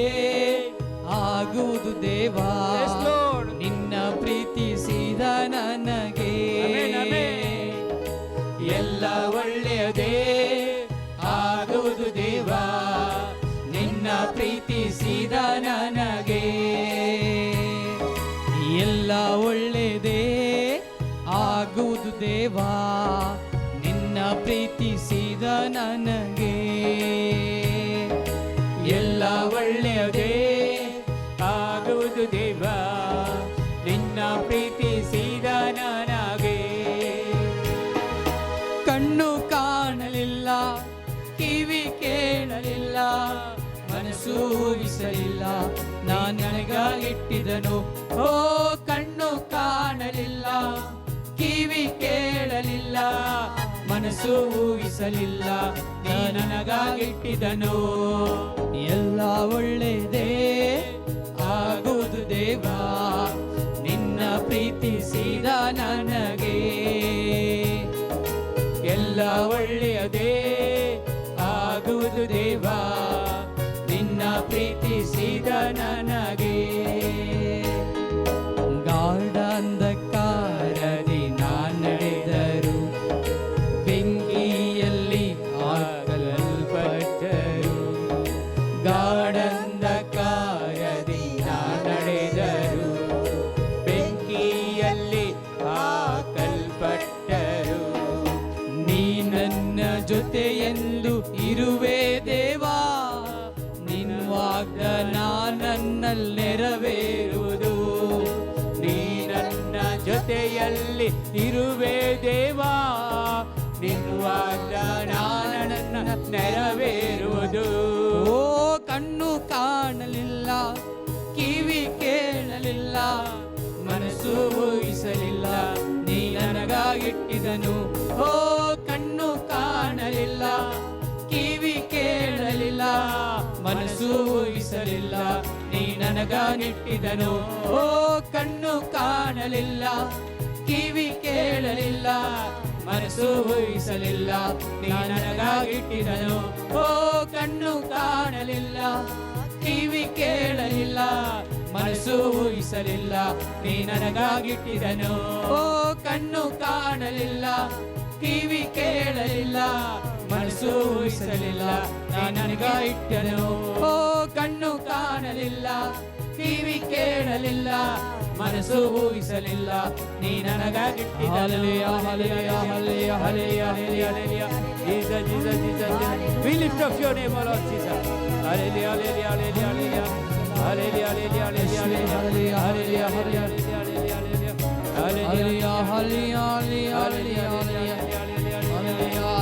ಆಗುವುದು ದೇವಾ, Yes, Lord. ನಿನ್ನ ಪ್ರೀತಿಸಿದ ನನಗೆ. Amen, amen. ಎಲ್ಲ ಒಳ್ಳೆಯದೇ ಆಗುವುದು ದೇವ, ನಿನ್ನ ಪ್ರೀತಿಸಿದ ನನಗೆ. ಎಲ್ಲ ಒಳ್ಳೆಯದೇ ಆಗುವುದು ದೇವಾ, ನಿನ್ನ ಪ್ರೀತಿಸಿದ ನನಗೆ. ಎಲ್ಲ ಒಳ್ಳೆಯದೇ ಆಗುವುದು ದೇವ, ನಿನ್ನ ಪ್ರೀತಿಸಿದ ನನಗೆ. ಕಣ್ಣು ಕಾಣಲಿಲ್ಲ, ಕಿವಿ ಕೇಳಲಿಲ್ಲ, ಮನಸ್ಸು ಊಹಿಸಲಿಲ್ಲ, ನಾ ನಿನಗಾಗಿಟ್ಟಿದನು. ಓ ಕಣ್ಣು ಕಾಣಲಿಲ್ಲ, ಕಿವಿ ಕೇಳಲಿಲ್ಲ. ಮನಸ್ಸು ಊಹಿಸಲಿಲ್ಲ, ನೀ ನನಗಾಗಿಟ್ಟಿದನು. ಎಲ್ಲ ಒಳ್ಳೆಯದೇ ಆಗುವುದು ದೇವಾ, ನಿನ್ನ ಪ್ರೀತಿಸಿದ ನನಗೆ. ಎಲ್ಲ ಒಳ್ಳೆಯದೇ ಆಗುವುದು ದೇವಾ, ನಿನ್ನ ಪ್ರೀತಿಸಿದ ನನಗೆ. ಗಾಢಾಂಧಕಾರದಿ ನಾ ನಡೆದರು, ಬೆಂಕಿಯಲ್ಲಿ ಹಾಕಲ್ಪಟ್ಟರು. ಗಾಢಂಧಕಾರದಿ ನಾ ನಡೆದರು, ಬೆಂಕಿಯಲ್ಲಿ ಹಾಕಲ್ಪಟ್ಟರು. ನೀ ನನ್ನ ಜೊತೆಯೆಂದು ಇರುವೆ ದೇವಾ, ನಿನ್ನ ವಾಗ್ದಾನ ನನ್ನಲ್ಲಿ ನೆರವೇರುವುದು. ನೀ ನನ್ನ ಜೊತೆಯಲ್ಲಿ ಇರುವೆ ದೇವಾ, ನಿನ್ನ ವಾಗ್ದಾನ ನನ್ನ ನೆರವೇರುವುದು. ಓ ಕಣ್ಣು ಕಾಣಲಿಲ್ಲ, ಕಿವಿ ಕೇಳಲಿಲ್ಲ, ಮನಸ್ಸು ಊಹಿಸಲಿಲ್ಲ, ನೀ ನನಗಾಗಿಟ್ಟಿದನು. ಓ ಕಣ್ಣು ಕಾಣಲಿಲ್ಲ, ಕಿವಿ ಕೇಳಲಿಲ್ಲ, ಮನಸ್ಸು ಊಹಿಸಲಿಲ್ಲ, ನೀ ನನಗಾಗಿಟ್ಟಿದನು. ಓ ಕಣ್ಣು ಕಾಣಲಿಲ್ಲ, ಕಿವಿ ಕೇಳಲಿಲ್ಲ, ಮನಸ್ಸು ಊಹಿಸಲಿಲ್ಲ, ನೀ ನನಗಾಗಿಟ್ಟಿದನು. ಓ ಕಣ್ಣು ಕಾಣಲಿಲ್ಲ, ಕಿವಿ ಕೇಳಲಿಲ್ಲ, ಮನಸ್ಸು ಊಹಿಸಲಿಲ್ಲ, ನೀ ನನಗಾಗಿಟ್ಟಿದನು. ಓ ಕಣ್ಣು ಕಾಣಲಿಲ್ಲ, ಕಿವಿ ಕೇಳಲಿಲ್ಲ, ಮನಸ್ಸು ಊಹಿಸಲಿಲ್ಲ, ನೀ ನನಗಾಗಿಟ್ಟನು. ಓ ಕಣ್ಣು ಕಾಣಲಿಲ್ಲ, ಕಿವಿ ಕೇಳಲಿಲ್ಲ, ಮನಸ್ಸು ಊಹಿಸಲಿಲ್ಲ, ನೀ ನನಗಾಗಿಟ್ಟಿದನು. Hallelujah, hallelujah, hallelujah, hallelujah, hallelujah. Jesus, Jesus, Jesus, Jesus. We lift up your name, O Lord Jesus. Hallelujah, hallelujah, hallelujah, hallelujah. Hallelujah, hallelujah, hallelujah, hallelujah. Hallelujah, hallelujah, hallelujah, hallelujah. Hallelujah, hallelujah, hallelujah, hallelujah. Hallelujah, hallelujah,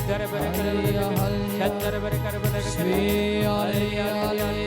hallelujah. Hallelujah. Hallelujah, hallelujah.